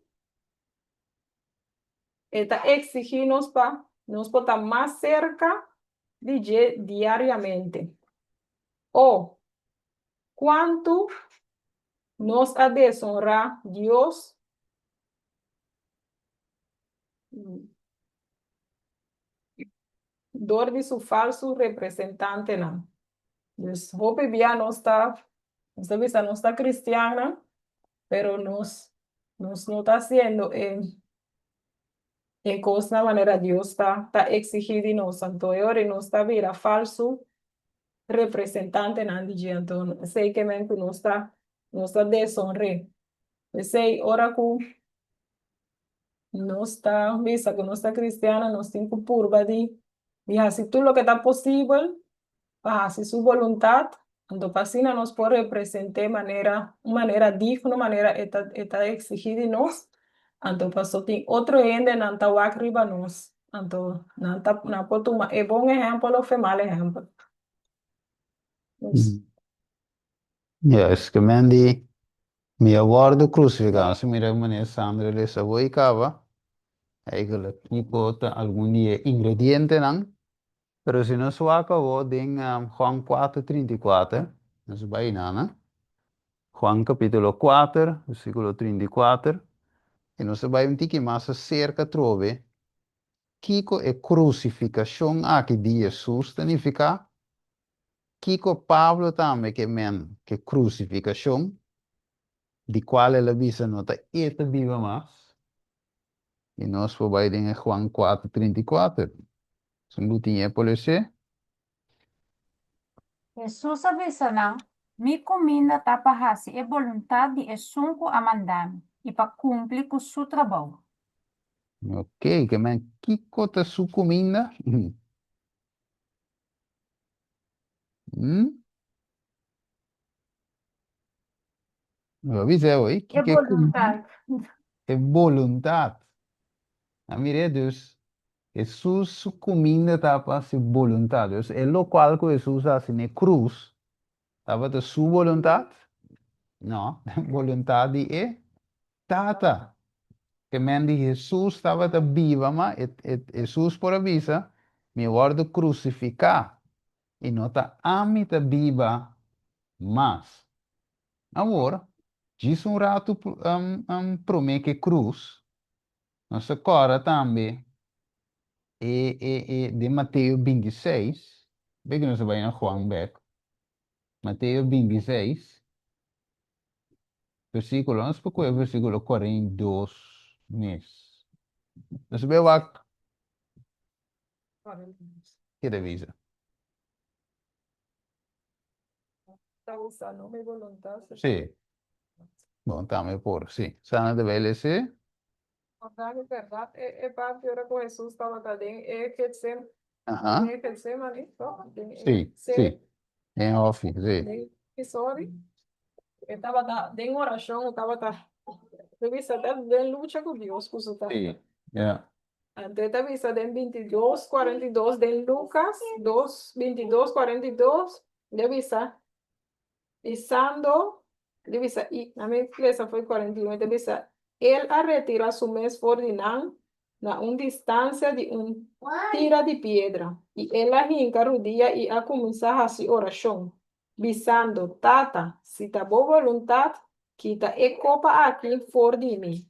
E ta eksigí nos pa nos por ta mas serka di dje diariamente. O, kuantu nos a desonrá Dios dor di su falsu representantenan. Dus hopi bia nos ta, nos ta bisa nos ta cristiannan, pero nos, nos no ta haciendo e. E kosnan manera Dios ta ta eksigí di nos. Anto e ora nos ta bira falsu representantenan di dje. Anto esei ke men ku nos ta nos ta deshonr'é. P'esei ora ku nos ta bisa ku nos ta kristiano nos tin ku purba di di hasi tur loke ta posibel pa hasi su boluntat, anto pa asina nos por represent'é manera un manera digno manera e ta e ta eksigí di nos, anto paso tin otro hendenan ta wak riba nos, anto nan ta nan por tuma e bon ehèmpel òf e mal ehèmpel. Yes, ke men di Mi a wòrdu krusifiká. Nos a mira manera Sandra lesa bo i kaba. Eigenlijk kiko ta algun di e ingredientenan. Pero si nos wak awor den Juan kuater 34, nos bai einan. Juan kapítulo kuater, versíkulo 34, i nos ta bai un tiki mas aserka atrobe kiko e krusifikashon aki di Hesus ta nifiká. Kiko Pablo tambe ke men ke krusifikashon, di kual el a bisa no ta e ta biba mas? I nos por bai den e Juan kuater 34. Esun ku tin e por les'é. Hesus a bisa nan, Mi kuminda ta pa hasi e boluntat di esun ku a manda mi i pa kumpli ku su trabou. Oke, ke men kiko ta su kuminda? Mm? Lo bisa hoy, E kiko e kuminda? boluntat. E boluntat. A mire, dus Hesus su kuminda ta pa hasi boluntat. Dus e lokual ku Hesus a hasi na e krus tabata su boluntat? No, boluntat di e Tata. Ke men di Hesus tabata biba ma e Hesus por a bisa, Mi wòrdu krusifiká i no ta ami ta biba mas. Awor, djis un ratu promé ku e krus, nos ta kòrda tambe e e e den Mateo 26, bek nos a bai na Juan bek, Mateo 26, Versíkulo, nos por kohe versíkulo 42 mes. Nos bai wak ke ta bisa. Ta usa no mi boluntat. Sí. Bon, tambe por, sí. Sana ta bai lese. Berdad, di berdad, e, e parti ora ku Hesus tabata den e Getsem, Aha. den e Getsemani, toch? Den e Sí, sí. Den hòfi, sí. Den e sorry. E tabata den orashon, e tabata, e bisa ta den lucha ku Dios ku su tata. Sí, ja. Anto e ta bisa den 22, 42, den Lucas 2, 22, 42, e bisa, Bisando, di bisa i, na mi lesa for 41, e ta bisa, El a retira su mes for di nan na un distansia di un tira di piedra, i el a hinka rudia i a kuminsá hasi orashon, bisando, Tata, si ta bo boluntat, kita e kopa aki for di mi.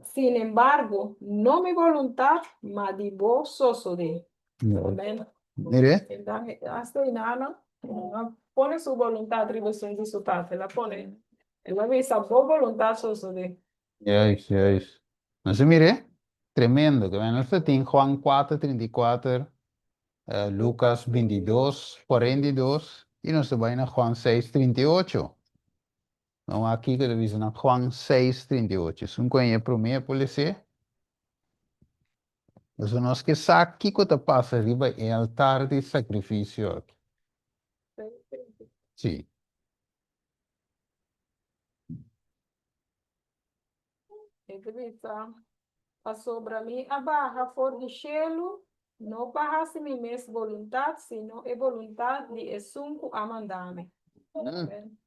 Sinembargo, no mi boluntat, ma di bo sosodé. Amen. Mire. Hasta inana, a pone su boluntat riba esun di su tata. El a pone, el a bisa, bo boluntat sosodé. Juist, juist. Nos a mire, tremendo. Ke nos ta tin Juan 4, 34, Lucas 22, 42, i nos ta bai na Juan 6, 38. Nos wak kiko ta bisa na Juan 6, 38. Esun ku e promé por les'é. Pasobra nos ke sa kiko ta pasa riba e altar di sakrifisio aki. Sí. E ta bisa, Pasobra mi a baha for di shelu, no pa hasi mi mes boluntat, sino e boluntat di esun ku a manda mi. Amen.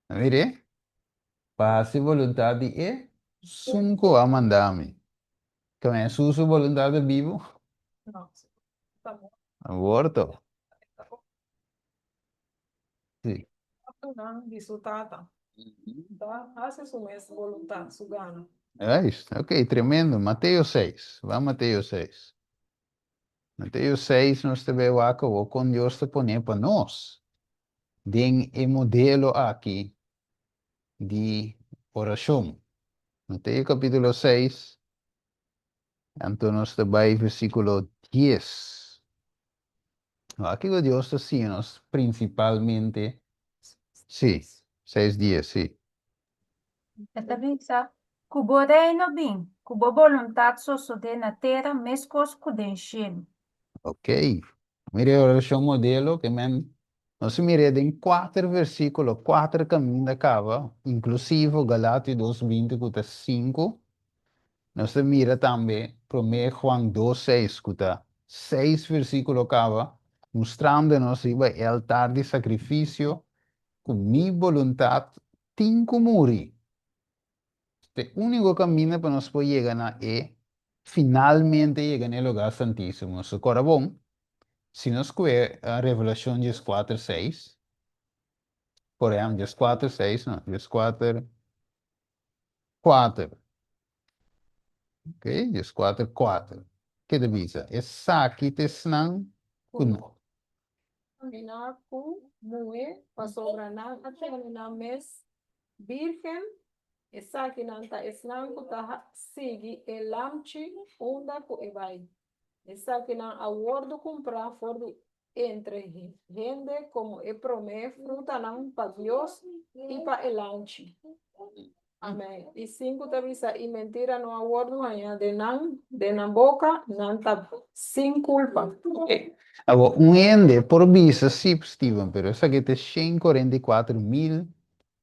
Mire, Pa hasi boluntat di e Sun ku a manda mi. Keme Hesus su boluntat ta bibu? No, su ta morto. A morto. Sí. Nan di su Tata. Ta hasi su mes boluntat, su gana. Juist, ok, tremendo. Mateo 6, ban Mateo 6. Mateo 6 nos ta bay wak awor kon Dios ta pone pa nos den e modelo aki di orashon. Mateo kapítulo 6. Anto nos ta bai versíkulo dies. Wak kiko Dios ta siña nos prinsipalmente. Sí, seis dies, sí. E ta bisa, Ku bo reino bin, ku bo boluntat sosodé na tera meskos ku den shelu. Ok. Mira e orashon modelo ke men nos a mir'é den kuater versíkulo, kuater kaminda kaba, inklusivo Galatio dos binti ku ta sinku. Nos ta mira tambe Promé Juan dos seis ku ta seis versíkulo kaba, mustrando nos riba e altar di sakrifisio ku mi boluntat tin ku muri. Ta e úniko kaminda pa nos por yega na e finalmente yega na e lugá santísimo. Nos ta kòrda bon, si nos kue Revelashon dieskuater seis, por ehèmpel dieskuater seis, no, dieskuater kuater, ok, dieskuater kuater, ke ta bisa? Esaki ta esnan ku no. Kaminá ku muhé, pasobra nan a tene nan mes bírgen, esakinan ta esnan ku ta sigui e Lamchi unda ku e bai. Esakinan a wòrdu kumprá for di entre hende komo e promé frutanan pa Dios i pa e Lamchi. Amèn. I sinku ta bisa, I mentira no a wòrdu hañá den nan, den nan boka, nan ta sin kulpa. Awor, un hende por bisa, Sí, Steven, pero esaki ta 144,000,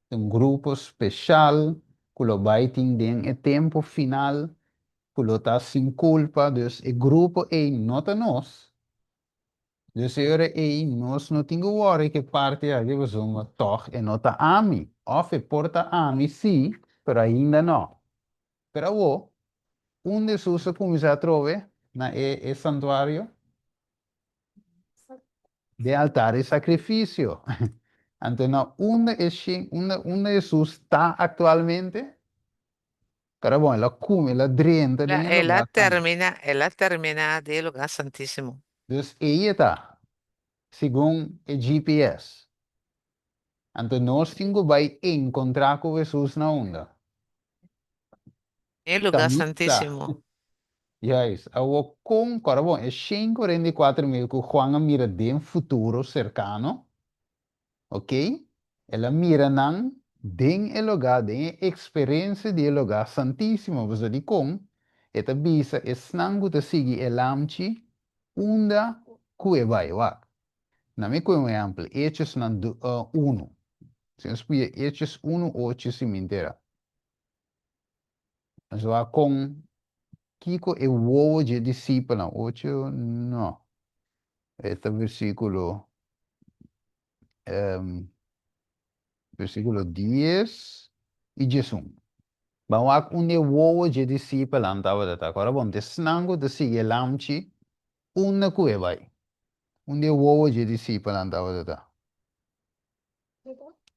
ta un grupo speshal ku lo bai tin den e tempu final, ku lo ta sin kulpa, dus e grupo ei no ta nos. Dus e ora ei nos no tin ku wòri ku e parti aki pasobra tòg e no ta ami. Òf e por ta ami sí, pero ainda nò. Pero awor, unda Hesus a kuminsá atrobe na e e santuario? Den altar di sakrifisio. Anto na unda e shin unda unda Hesus ta aktualmente? Pero bon, el a cume, el a drenta den e El a lugar santo. termina, el a termina den e lugar santísimo. Dus ei e ta, segun e GPS. Anto nos tin cu bay encontra cu Hesus na unda? Den e lugar Caminda. santísimo. Juist. Awor con, cora bon, e 144,000 cu Juan a mira den futuro cercano, Ok, el a mira nan den e lugá, den e eksperensia di e lugá santísimo, pasobra dikon e ta bisa esnan ku ta sigui e Lamchi unda ku e bai. Wak, na mi kohe un ehèmpel, Hechosnan unu. Si nos pia Hechos unu ocho si mi entera. Nos wak kon kiko e wowo dje disipelnan, ocho no, e ta versíkulo versíkulo dies i diesun. Ban wak unda e wowo dje disipelnan tabata ta. Ora bon, ta esnan ku ta sigui e Lamchi, unda ku e bai? Unda e wowo dje disipelnan tabata ta?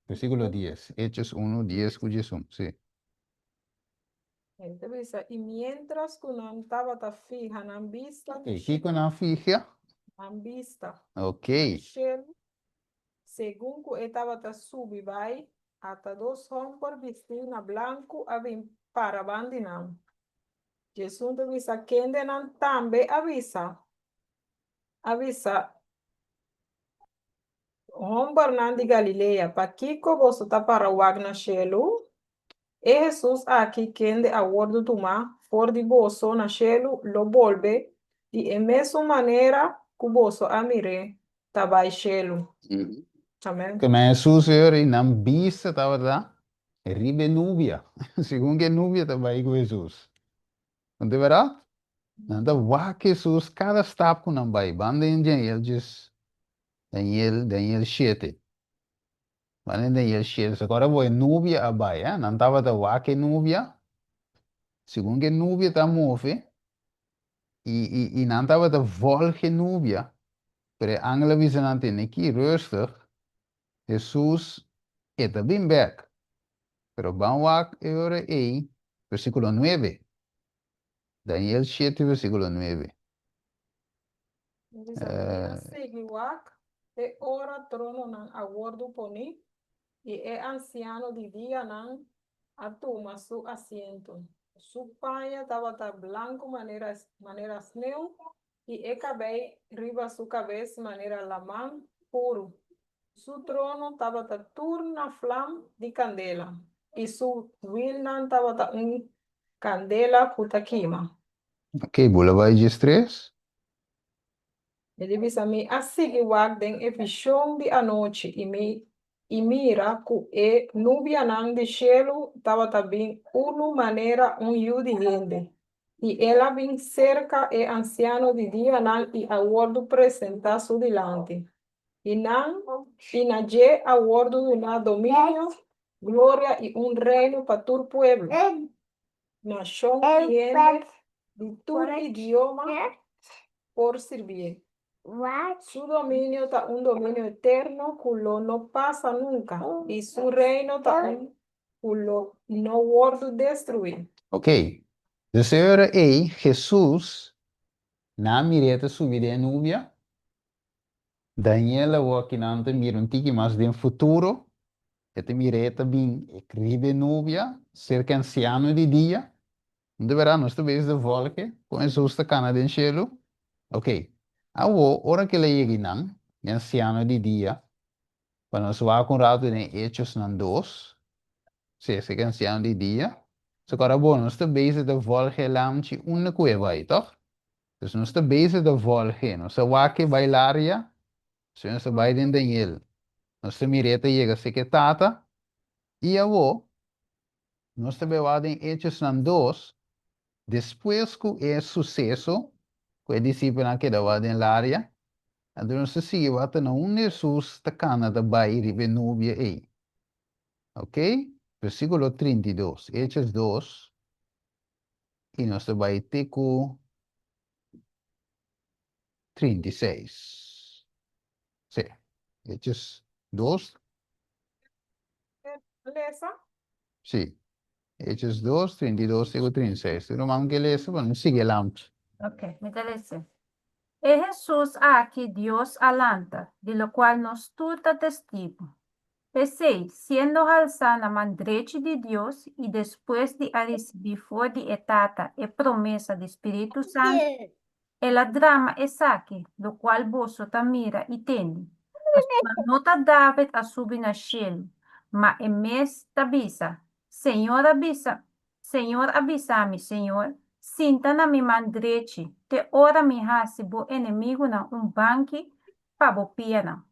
Versíkulo dies, Hechos unu, dies ku diesun, sí. E ta bisa, I miéntras ku nan tabata fiha nan bista na E kiko nan fiha? Nan bista. Ok. Na shelu, segun ku e tabata subi bai, ata dos hòmber bistí na blanku a bin para bandi nan. Djesun ta bisa, Kendenan tambe a bisa, a bisa Hombernan di Galilea, pakiko boso ta para wak na shelu? E Hesus aki kende a wordu tumá for di boso na shelu lo bolbe di e mesun manera ku boso a mir'é ta bai shelu. Amen. Kema Hesus e ora ei nan bista tabata riba e nubia, segun ku e nubia ta bai ku Hesus. No ta bèrdat? Nan ta wak Hesus kada stap ku nan bai. Banda den Daniel djes Daniel, Daniel shete. Banda den Daniel shete. So ora bo e nubia a bai, eh? Nan tabata wak e nubia. Segun ku e nubia ta move, i, i, i nan tabata volg e nubia. Pero e angel a bisa nan, Tene ki, rustig. Hesus e ta bin bek. Pero ban wak e ora ei, versíkulo nuebe. Daniel shete, versíkulo nuebe. Mi bisa, Mi a sigui wak te ora trononan a wòrdu poní i e Ansiano di Dianan a tuma su asiento. Su paña tabata blanku manera manera sneu, i e kabei riba su kabes manera laman puru. Su trono tabata tur na flam di kandela, i su wilnan tabata un kandela ku ta kima. Ok, bula bai 13. E di bisa, Mi a sigui wak den e vishon di anochi, i mi i mira ku e nubianan di shelu tabata bin unu manera un yu di hende, i el a bin serka e ansiano di dianan i a wòrdu presentá su dilanti. I nan, i na dje a wòrdu duná dominio, gloria i un reino pa tur pueblo, nashon i hende di tur idioma por sirbié. Su dominio ta un dominio eterno ku lo no pasa nunka, i su reino ta un ku lo no wòrdu destruí. Ok. Dus e ora ei Hesus na mir'é ta subi den e nubia. Daniel awor kinan ta mira un tiki mas den futuro. E ta mir'é ta bin riba e nubia serka e ansiano di dia. No ta berdad nos ta bezig ta volge con Hesus ta cana den cielo? Ok, awo ora cu el a yega einan, e anciano di dia, pa nos wak un rato den Hechosnan dos, si esaki e anciano di dia, so cu ora bo nos ta bezig ta volge e lamchi unda cu e bai, toch? Dus nos ta bezig ta volge, nos a wak e bai laria, so nos ta bai den Daniel, nos ta mira e ta yega seki e tata, y awo Nos ta bewa den Hechosnan dos, despues ku e suseso ku e disipelnan a keda wak den laria, anto nos ta sigui wak ta na unda Hesus ta kana ta bai riba e nubia ei. Ok, versikulo 32, Hechos dos, i nos ta bai te ku 36. Sí, Hechos dos. Lesa? Sí. Hechos 2, 32 te ku 36. Tur ruman ke lesa, pa nos sigui lamchi. Ok, mi ta lesa. E Hesus aki Dios a lanta, di lokual nos tur ta testigu. P'esei, siendo halsá na man drechi di Dios i despues di a risibí for di e Tata e promesa di Spiritu Santu, El a drama esaki, lokual boso ta mira i tende. Pasobra no ta David a subi na shelu, ma e mes ta bisa, Señor a bisa, Señor a bisa mi Señor, Sinta na mi man drechi, te ora mi hasi bo enemigunan un banki pa bo pianan.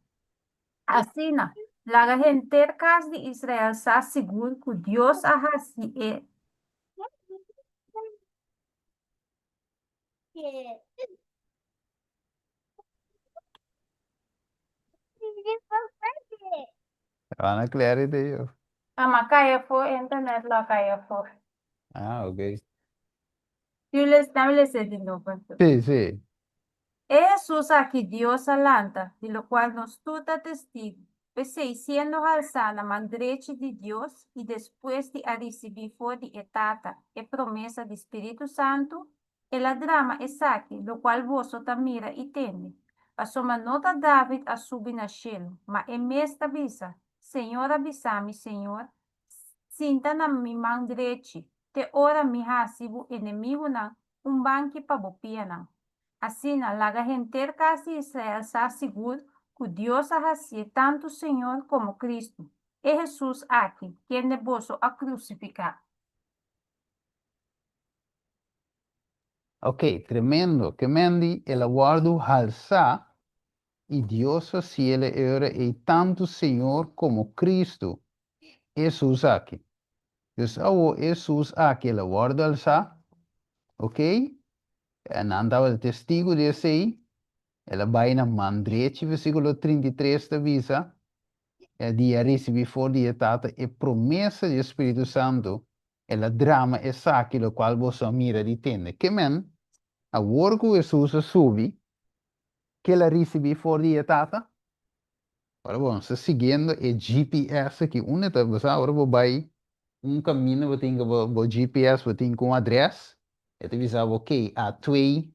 Asina, laga henter kas di Israel sa sigur ku Dios a hasi e. Ana Clarity of? Ama kai afó, internet lo a kai afó. Ah, ok. Jules, dame lesa di nobo anto. Sí, sí. E Hesus aki Dios a lanta, di lokual nos tur ta testigu. P'esei, siendo halsá na man drechi di Dios i despues di a risibí for di e Tata e promesa di Spiritu Santu, el a drama esaki, lokual boso ta mira i tende. Pasobra no ta David a subi na shelu, ma e mes ta bisa, Señor a bisa mi Señor, Sinta na mi man drechi, te ora mi hasi bo enemigunan un banki pa bo pianan. Asina, laga henter kas di Israel sa sigur ku Dios a hasié tantu Señor komo Kristu, e Hesus aki, kende boso a krusifiká. Ok, tremendo. Ke men di el a wòrdu halsá i Dios a hasiel e ora ei tantu Señor komo Kristu, Hesus aki. Dus awor Hesus aki el a wòrdu alsá, ok, nan tabata testigu di esei, el a bai na man drechi, versíkulo 33 ta bisa, di a risibí for di e Tata e promesa di e Spiritu Santu, el a drama esaki lokual boso a mira di tende. Ke men, awor ku Hesus a subi, ke el a risibí for di e Tata? Ora bo ta siguiendo e GPS aki, unda ta, bo sa ora bo bai un kaminda bo tin ku bo GPS bo tin ku un adres, e ta bisa bo oke a twee,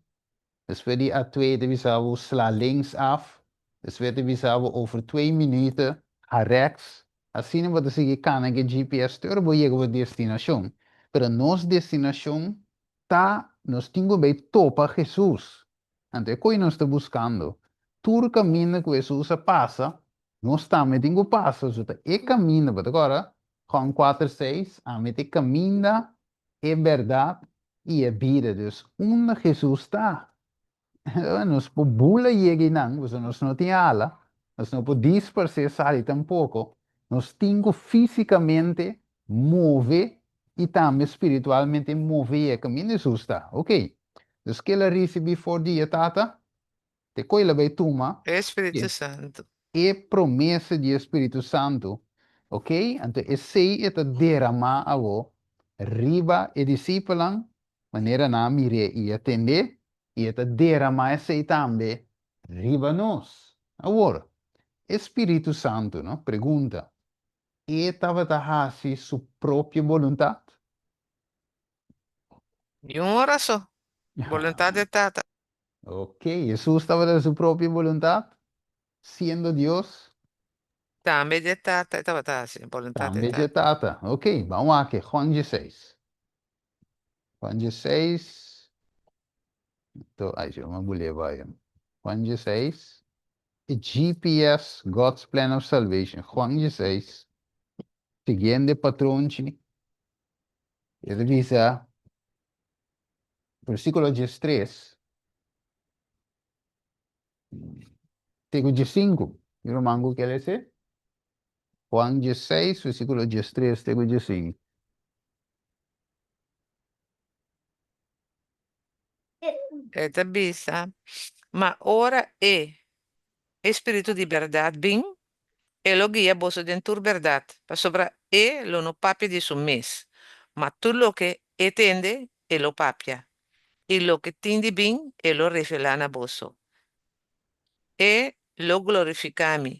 despues di a twee e ta bisa bo sla links af, despues e ta bisa bo over twee minuten ha rechts, asina bo ta sigui kana ku e GPS te ora bo yega bo destinashon. Pero nos destinashon ta, nos tin ku bai topa Hesus. Anto e koi nos ta buskando. Tur kaminda ku Hesus a pasa, nos tambe tin ku pasa. So ta e kaminda, bo ta kòrda? Juan kuater seis, Ami ta e kaminda, e bèrdat i e bida. Dus unda Hesus ta, Nos por bula yega einan, pasobra nos no tin ala, nos no por disparsé sali tampoko. Nos tin ku físikamente move i tambe spiritualmente move yega kaminda Hesus ta. Oke, dus ke el a risibí for di e Tata, te ku el a bai tuma E Spiritu Santu. e promesa di e Spiritu Santu, oke, anto esei e ta deramá awo riba e disipelnan manera nan a mir'é i a tend'é, i e ta deramá esei tambe riba nos. Awor, e spiritu santu, no? Pregunta, E tabata hasi su propio boluntat? Niun ora so. Boluntat di Tata. Ok, Hesus tabata su propio boluntat, siendo Dios? Tambe di e Tata e tabata hasi, boluntat di Tambe di e Tata. Tata. Ok, ban wak Juan dieseis. Juan dieseis, to, ai, yo me bulé bai. Juan dieseis, e GPS, God's Plan of Salvation. Juan dieseis, siguiendo e patronchi, e ta bisa, versículo diestres, te ku diesinku. Mi ruman ku ke lese? Juan diesseis, versículo diestres te ku diesinku. E ta bisa, Ma ora e, e Spiritu di bèrdat, bin, e lo guia boso den tur bèrdat, pasobra e lo no papia di su mes, ma tur loke e tende, e lo papia, i loke tin di bin, e lo revelá na boso. E lo glorifiká mi,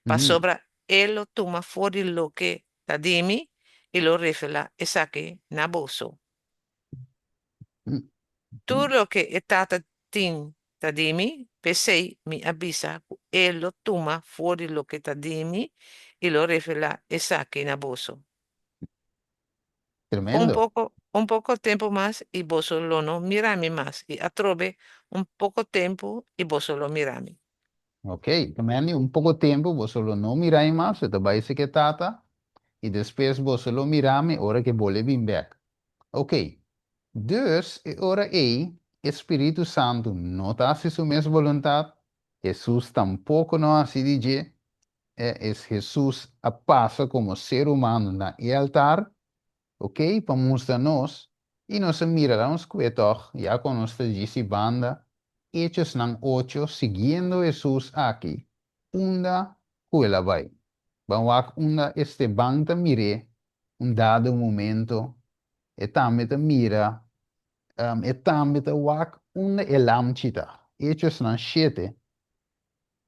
pasobra e lo tuma for di loke ta di mi i lo revelá esaki na boso. Tur loke e Tata tin ta di mi, p'esei mi a bisa ku e lo tuma for di loke ta di mi i lo revelá esaki na boso. Un Tremendo. poko, un poko tempu mas i boso lo no mira mi mas, i atrobe un poko tempu i boso lo mira mi. Ok, Mandy, un poko tempu boso lo no mira mi mas, e ta bai seke Tata, i despues boso lo mira mi ora ku e bole bin bèk. Ok, dus e ora ei e Spiritu Santu no ta hasi su mes boluntat, Hesus tampoko no hasi di dje, e es Hesus a pasa komo ser humano na e altar, ok, pa mustra nos, i nos a mira la nos kue tòg, ya ku nos ta djisi banda, Hechosnan ocho, siguiendo Hesus aki, unda ku el a bai. Ban wak unda Esteban ta mir'é un dado momento, e tambe ta mira, e tambe ta wak unda e lamchi ta. Hechosnan shete,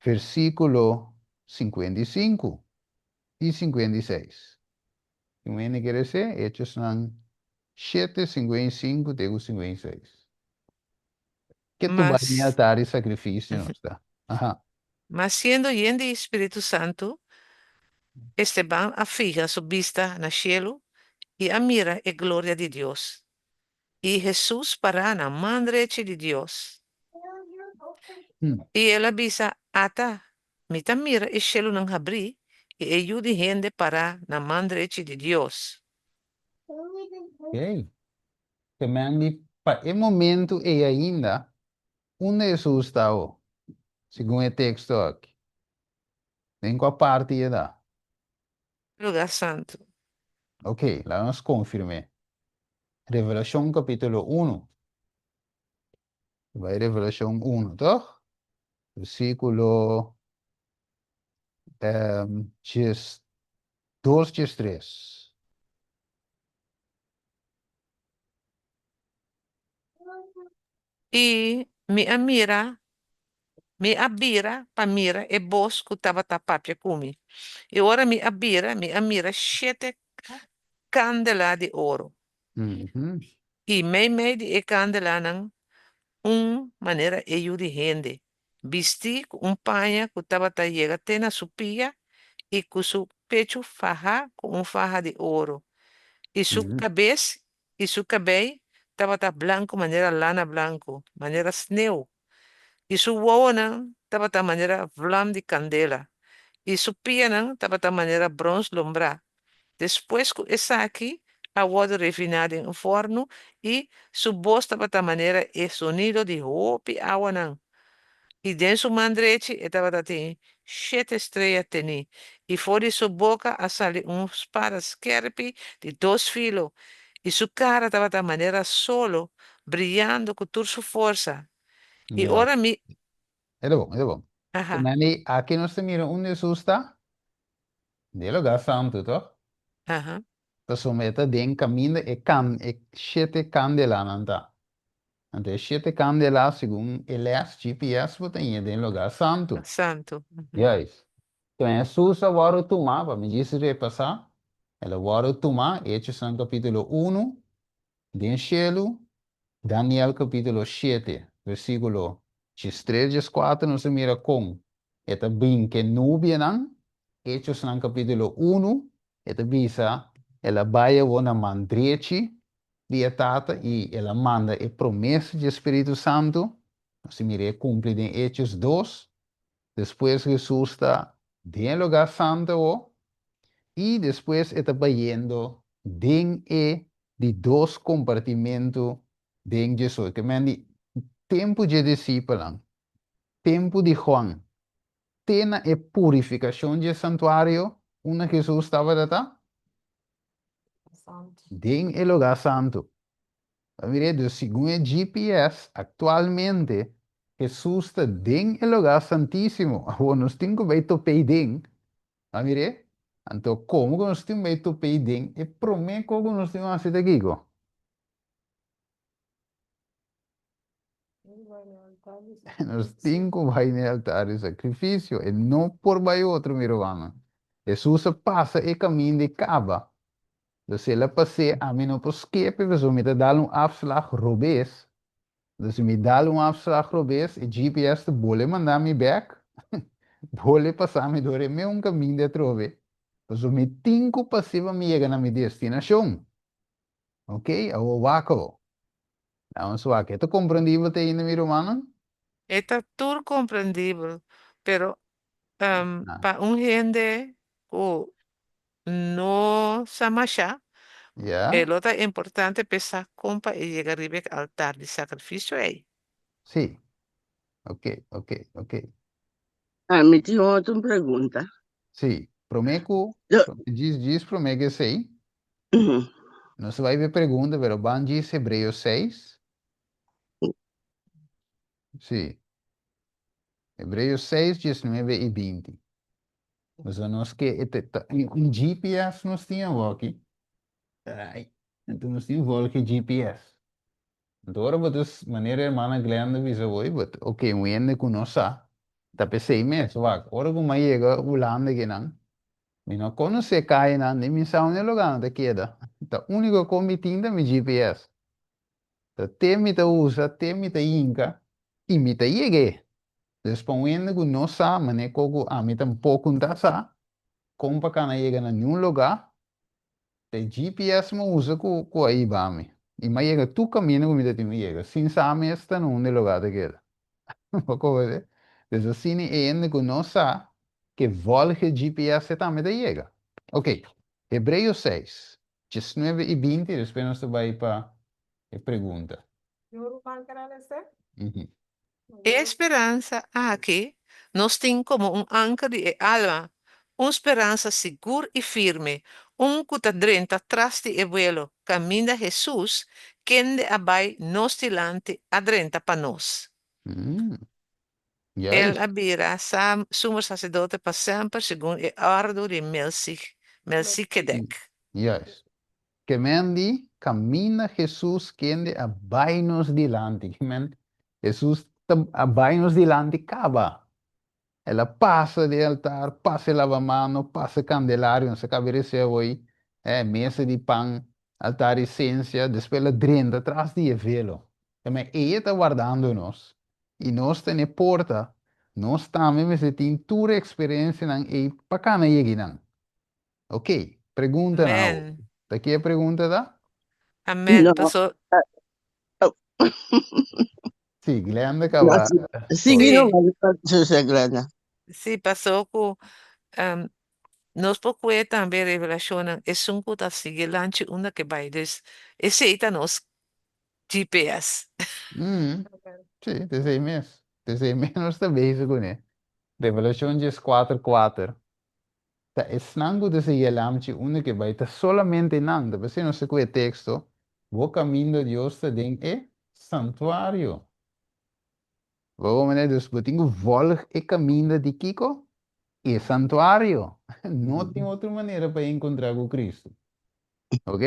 versíkulo 55 i 56. Tin un hende kere se? Hechosnan shete, 55 te ku 56. Ke tu bai den Mas, altar di sakrifisio nos ta? Aha. mas siendo yen di Spiritu Santu, Esteban a fiha su bista na shelu i a mira e gloria di Dios, i Hesus pará na man drechi di Dios. I el a bisa, Ata, mi ta mira e shelunan habrí i e Yu di hende pará na man drechi di Dios. Oké. Te men di pa e momentu ei ainda, unda Hesus ta awo, segun e teksto aki? Den kua parti e ta? Lugá santu. Ok, laga nos konfirm'é. Revelashon kapítulo unu. Bai Revelashon unu, tòg? Versíkulo 12, 13. I mi a mira, mi a bira pa mira e bos ku tabata papia ku mi. I ora mi a bira, mi a mira shete kandela di oro. I meimei di e kandelanan un manera e yu di hende, bistí ku un paña ku tabata yega te na su pia i ku su pechu fahá ku un faha di oro, i su kabes. I su kabei tabata blanku manera lana blanku, manera sneu. I su wowonan tabata manera vlam di kandela, i su pianan tabata manera brons lombrá. Despues ku esaki a wòrdu refiná den un fòrnu, i su bos tabata manera e sonido di hopi awanan. I den su man drechi e tabata tin shete strea tení, i for di su boka a sali un spada skèrpi di dos filo, i su kara tabata manera solo, briyando ku tur su forsa. I ora mi. E ta bon, e ta bon. Aha. Mandy, aki nos ta mira unda Hesus ta? Den e lugá santu, tòg? Aha. Pasobra e ta den kaminda e kan e shete kandelanan ta. Anto e shete kandela segun e lès GPS bo ta haña den lugá santu. Santu. Juist. Kon Hesus a wòrdu tumá, pa mi djis repasá, el a wòrdu tumá, Hechosnan kapítulo unu, Den shelu, Daniel capítulo shete, versículo diestres, dieskuater nos ta mira kon e ta bin ku e nubianan. Hechosnan capítulo unu, e ta bisa, El a bai awor na man drechi di e Tata i el a manda e promesa dje Spiritu Santu. Nos ta mira e kumpli den Hechos dos. Despues Hesus ta den e lugá santu awor i despues e ta bayendo den e di dos kompartimentu den Jesus. Ke men di tempu dje disipelnan, tempu di Juan, te na e purifikashon dje santuario unda Jesus tabata ta? Den e lugá santu. Ta mira dus segun e GPS aktualmente Hesus ta den e lugá santísimo. Awor nos tin ku bai top'ei den. Ta mira? Anto komo ku nos tin bai top'ei den, e promé kos ku nos tin ku hasi ta kiko? Nos tin ku bai na e altar di sakrifisio. E no por bai otro, mi rumannan. Hesus a pasa e kaminda i kaba. Dus el a pas'é, ami no por skepe pasobra mi ta dal un afslag robes. Dus si mi dal un afslag robes, e GPS ta bole manda mi bek, bole pasa mi dor e meun kaminda atrobe. Pasobra mi tin ku pas'é pa mi yega na mi destinashon. Ok, awor wak awor. Nos wak, e ta komprendibel te ainda mi rumannan? E ta tur komprendibel, pero pa un hende ku no sa mashá, e lo ta importante p'e sa kon pa e yega riba e altar di sakrifisio ei. Sí. Ok, ok, ok. Ah, mi tin otro pregunta. Sí, promé ku, djis, djis promé ku esei, nos ta bai pa e pregunta, pero ban djis Hebreo seis. Sí. Hebreo seis, diesnuebe i binti. Pasobra nos ke e ta un GPS nos tin awoki. Ai, enton nos tin volge GPS. Enton ora bo ta manera hermana Glenda bisa bo, bo ta ok un hende ku no sa ta p'esei mes. Wak, ora ku mi a yega Hulanda kinan, mi no konosé kayanan ni mi sa unda e lugarnan ta keda. Ta úniko kon mi tin ta mi GPS. Ta te mi ta usa, te mi ta hinka i mi ta yeg'é. Dus pa un hende ku no sa, manera ku ku ami tampoko no ta sa, kon pa kana yega na niun lugá, ta e GPS mi usa ku ku a hiba mi. I mi a yega tur kaminda ku mi ta tin ku yega, sin sa mes ta na unda e lugá ta keda. Bo konosé? Dus asina e hende ku no sa ke vòlg e GPS e tambe ta yega. Oké, Hebreo seis, diesnuebe i binti, despues nos ta bai pa e pregunta. Yon ruman gradesé. E speransa aki nos tin komo un anker di e alma, un speransa sigur i firme, un ku ta drenta tras di e buelo kaminda Hesus, kende a bai nos dilanti, a drenta pa nos. El a bira sumo saserdote pa semper segun e òrdu di Melsikedek. Juist. Ke men di, Kaminda Hesus kende a bai nos dilanti. Ke men, Hesus ta a bai nos dilanti kaba. El a pasa di e altar, pasa e lavamano, pasa e kandelario, nos a kaba di rese awoi, e mesa di pan, altar di sensia, despues el a drenta tras di e velo. Ke men, ey e ta wardando nos, i nos ta n'e porta, nos tambe mester tin tur e eksperensianan ey pa kana yegi nan. Ok, preguntanan awor. Amen. Ta ki e pregunta ta? Amen. No. Paso Oh. Sí, Glenda No, kaba. sigui Sí. no, Zuster Glenda. Sí, paso ku nos por kue tambe revelashonnan esun ku ta sigui lanchi unda ke bai. Dus esei ta nos GPS. Sí, ta esei mes. Ta esei mes nos ta bezig kuné. Revelashon dieskuater kuater. Ta esnan ku ta sigui e lamchi unda ke bai ta solamente nan. Ta p'esei nos ta ku e teksto, Bo kaminda Dios ta den e santuario. Bo a manera dus bo tin ku vòlg e kaminda di kiko? E santuario. No tin otro manera pa enkontrá ku Kristu. Ok?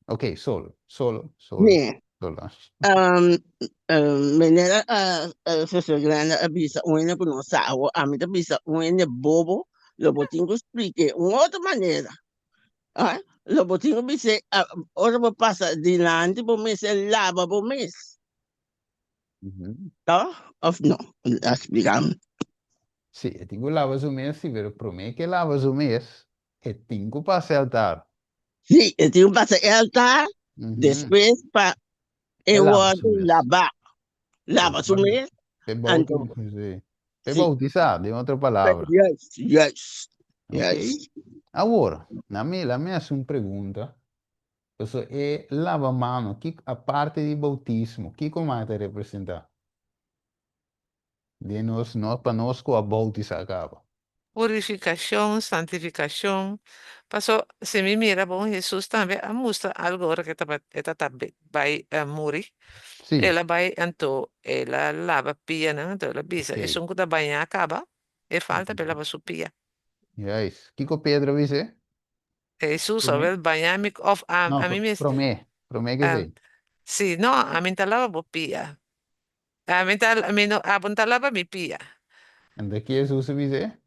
Ok, solo, solo, solo, Nee. solo. Manera Zuster Glenda a bisa un hende ku no sa awo, ami ta bisa un hende bobo, lo bo tin ku splik'é un otro manera. Ah, lo bo tin ku bis'é, ora bo pasa dilanti bo mester laba bo mes. Toch? Of no? A splika mi. Sí, e tin ku laba su mes, sí, pero promé ke laba su mes, e tin ku pasa e altar. Sí, e tin ku pasa e altar, despues pa e E laba su wòrdu mes. labá. Laba su mes, E anto bauti, sí. E sí. bautisá, den otro palabra. Juist, juist, Ok? juist. Awor, na mi, la mi hasi un pregunta. Pasobra e laba mano, kiko, aparte di bautismo, kiko mas e ta representá? Den nos, no, pa nos ku a bautisá kaba. Purifikashon, santifikashon. Paso, si mi mira bon, Hesus tambe a mustra algu ora ku e tabata, e ta ta bai muri. Sí. El a bai anto el a laba pianan, anto el a bisa, Ok. esun ku ta bañá kaba, e falta pa e laba su pia. Juist. Kiko Pedro a bis'é? Hesus a Promé? wel bañá mi, òf a, No, a mi mes. promé, promé ku esei. Sí, no, ami no ta laba bo pia. Ami ta, mi no, abo no ta laba mi pia. Anto ki Hesus a bis'é?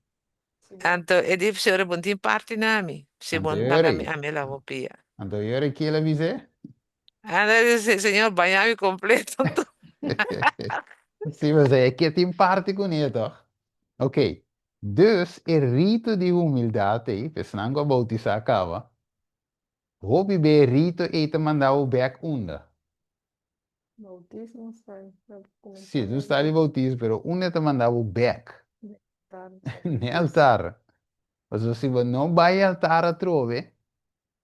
Anto e di, Señor, bo no tin parti na mi, si bo Anto no laga mi, yora, ami laba bo pia. anto yora ki el a bis'é? Anto e di, Señor, bañá mi kompleto anto. Sí, pasobra e ke tin parti kuné tòg. Ok, dus e rito di humildat ei, pa esnan ku a boutisá kaba, hopi be e rito ei ta manda bo bèk unda? Bautismo sta na Sí, tu sta di kuminsamentu. bautismo, pero unda ta manda bo bèk? Ne altar. Ne altar. Pasobra si bo no bai altar atrobe,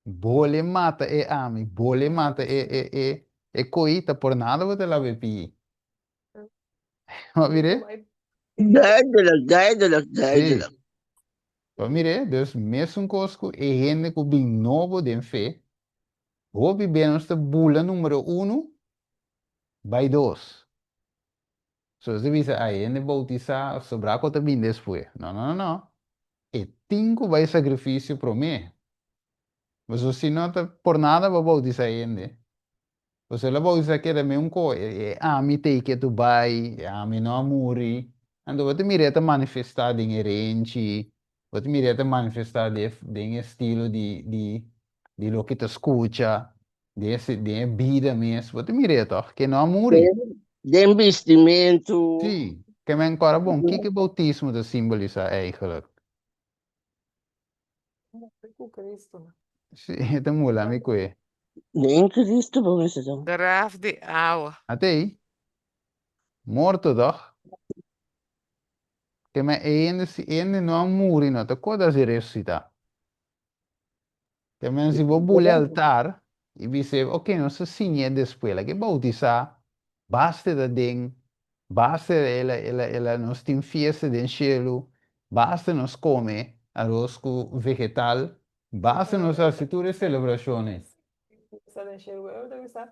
bole mata e ami, bole mata e e e e koi, ta por nada bo ta laba e pii. Bo mir'é? Duidelijk, duidelijk, duidelijk. Sí. Bo mir'é? Dus mesun kos ku e hende ku bin nobo den fe, Hopi be nos ta bula numero unu bai dos. So nos ta bisa ay hende bautisá sobrá ku ta bin despues. No no no no. E tin ku bai sakrifisio promé. Pasobra si no ta por nada bo bautisá hende. Pasobra el a bautisá keda meun ko e ami ta ei ketu bai, e ami no a muri. Anto bo ta mira e ta manifestá den e renchi, Bo ta mira e ta manifestá den e stilo di di di loke ta skucha, den e den e bida mes. Bo ta mira e tòg? Ke no a muri. Den bistimentu. Sí. Ke men kòrda bon, kiko e boutismo ta simbolisá eigelijk? Muri ku Kristu. Sí, e ta mula mi ku e. Den Kristu bo mester ta. Graf di awa. Atei, morto tòg? Ke men e hende si e hende no a muri no ta koda si resusitá. Ke men si bo buli altar i bis'é ok nos ta siñ'é despues la ke boutisá basta e ta den basta el a el a el a nos tin fiesta den shelu basta nos kome aros ku vegetal basta nos hasi tur e selebrashonnan. Fiesta den shelu e ta bisa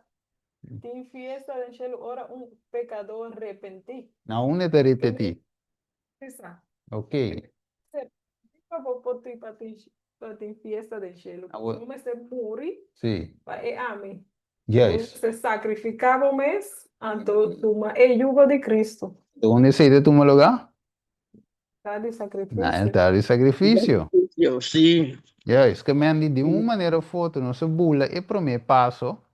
Tin fiesta den shelu ora un pekadó repentí. Na unda e ta repetí? Sa. Ok. Pa bo por tin pa tin pa tin fiesta den shelu. Awor. Bo mester muri Sí. pa e ami. Juist. Bo mester sakrifiká bo mes, anto tuma e yugo di Kristu. Unda esei ta tuma lugá? Altar di sakrifisio. Na altar di sakrifisio. Sakrifisio, sí. Juist. Ke men di di un manera of otro nos a bula e promé paso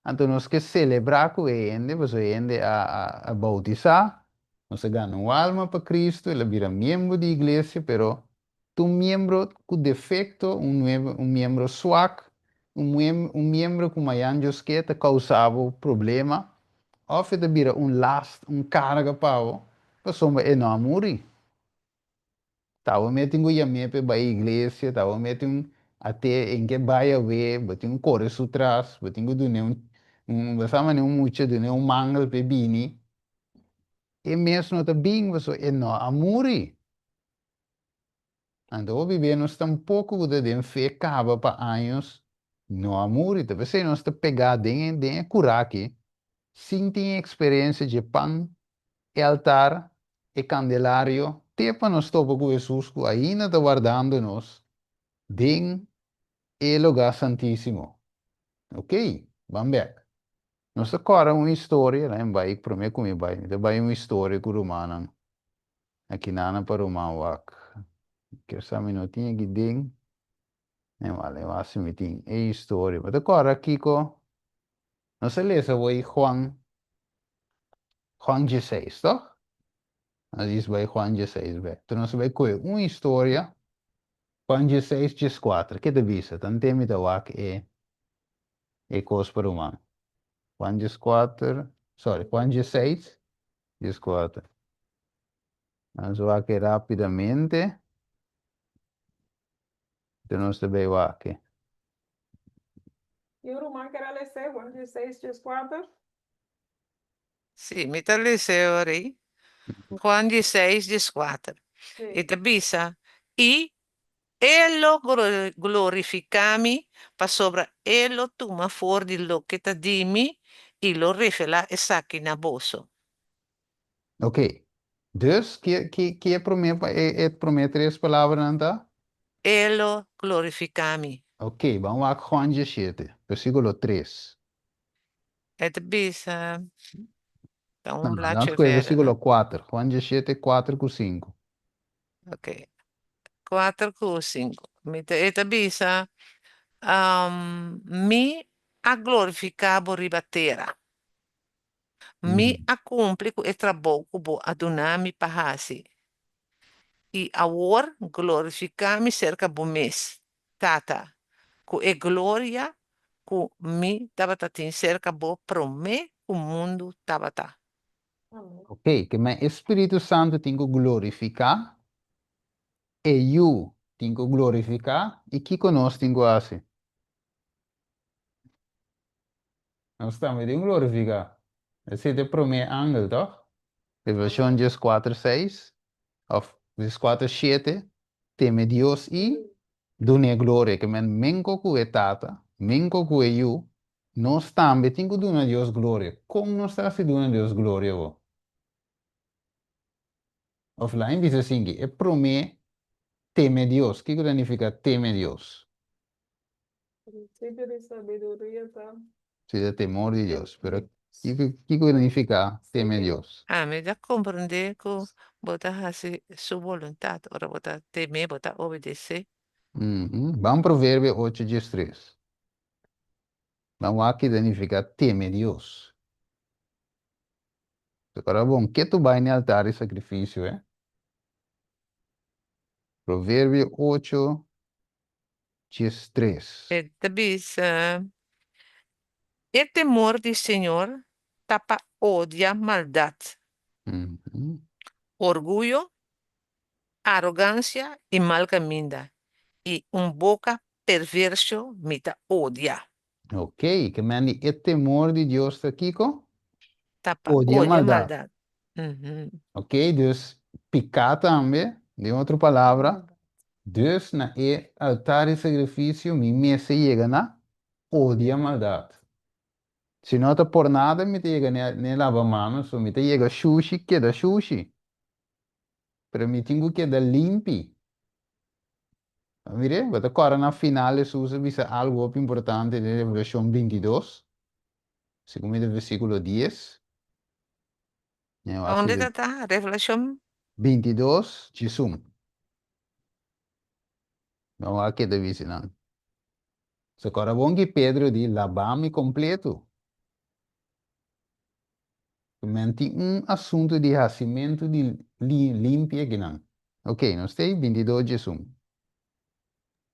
Anto nos ke selebrá ku e hende, pasobra e hende a a boutisá, nos a gana un alma pa Cristo, el a bira miembro di iglesia, pero ta un miembro ku defekto, un nuevo un miembro swak. Un un miembro ku mayan Dios ke ta kousa bo problema òf e ta bira un last, un karga pa bo, pasobra e no a muri. Ta bo mete un ku yam'é pa e bai iglesia, ta bo mete un at'é en ke bai awe, bo tin ku kore su tras, bo tin ku dun'é un un bo sa manera un mucha dun'é un mangel pa e bini. E mes no ta bin pasobra e no a muri. Anto hopi bia nos tampoco cu ta den fe caba pa años no a muri. Ta p'esey nos ta pegá den e den e cura aki sin tin e experiencia dje pan, e altar, e candelario, te pa nos topa cu Hesus cu ainda ta wardando nos den e Lugar Santisimo. Ok, ban bek. Nos ta kòrda un historia, laga mi bai promé ku mi bai, mi ta bai un historia ku rumannan akinana pa ruman wak. Kier sa mi no tin aki den, ewal e wak si mi tin e historia. Bo ta kòrda kiko nos a lesa awor Juan, Juan dieseis, tòg? Nos djis bai Juan dieseis bèk. Enton nos a bai kohe un historia, Juan dieseis dieskuater, ke ta bisa? Tanten mi ta wak e. E kos pa ruman. Juan 14, sorry, Juan 16, 14. Nos wak rapidamente. Enton nos ta bay wak. E ruman ker lesa Juan 16, 14? Sí, mi ta lesa ora ei. Juan 16, 14. E ta bisa, I E lo glorifiká mi, pasobra E lo tuma for di loke ta di mi i lo revelá esaki na boso. Ok. Dus, ki, ki, ki e promé, e, e promé tres palabranan ta? E lo glorifiká mi. Ok, ban wak Juan 17, versíkulo 3. E ta bisa, ta No, un no, blachi nos kohe verder, versíkulo no? 4. Juan 17, 4 ku 5. Ok. 4 ku 5. Mi ta, e ta bisa, Mi a glorifiká bo riba tera. Mi a kumpli ku e trabou ku bo a duna mi pa hasi. I awor glorifiká mi serka bo mes, Tata, ku e gloria ku mi tabata tin serka bo promé ku mundu tabata. Ok, ke men e Spiritu Santu tin ku glorifiká, e Yu tin ku glorifiká, i kiko nos tin ku hasi? Nos tambe tin ku glorifiká. Esei ta e promé angel, tòg? Revelashon 14, 6 òf 14, 7, Teme Dios i dun'é gloria, ke men menko ku e Tata, menko ku e Yu, Nos tambe tin ku duna Dios gloria. Kon nos ta hasi duna Dios gloria bo? Of lain bisa asinki, e promé teme Dios. Kiko ta nifiká teme Dios? Prinsipio di sabiduria ta. Si, ta temor di Dios. Pero kiko kiko ta nifiká teme Dios? Ami ta komprendé ku bo ta hasi su boluntat ora bo ta tem'é, bo ta obedesé. Ban Proverbio ocho diestres. Nan wak ki ta nifiká teme Dios. Ora bon, ke tu bai n'e altar di sakrifisio, eh? Proverbio ocho, 13. E ta bisa, E temor di Señor ta pa odia maldat, orguyo, arogansia i mal kaminda, i un boka perversio mi ta odia. Ok, ke men di e temor di Dios ta kiko? Ta pa Odia odia maldat. maldat. Ok, dus piká tambe, den otro palabra, dus na e altar di sakrifisio mi mester yega na odia maldat. Si no ta por nada mi ta yega n'e laba mano, so mi ta yega shushi keda shushi. Pero mi tin ku keda limpi. Mire, bo ta kòrda na final Hesus a bisa algu hopi importante den Revelashon 22, segun mi ta versíkulo 10. Donde ta ta? Revelashon? 22, 11. No a keda bisa nan. So kòrda bon ki Pedro di, Labá mi kompletu. Men tin un asuntu di hasimentu di limpi akinan. Ok, nos ta ei 22 11.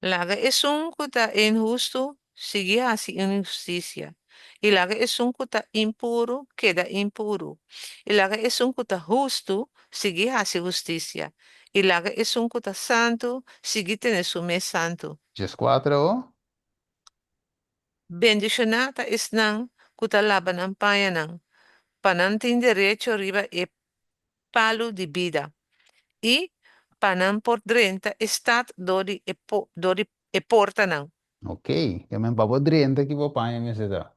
Laga esun ku ta inhustu sigui hasi inhustisia, i laga esun ku ta impuru keda impuru, i laga esun ku ta hustu sigui hasi hustisia, i laga esun ku ta santu sigui tene su mes santu. 14 o. Bendishoná ta esnan ku ta laba nan pañanan, pa nan tin derecho riba e palu di bida, i pa nan por drenta e stat dor di e dor di e portanan. Ok, ke men pa bo drenta ki bo paña mester ta?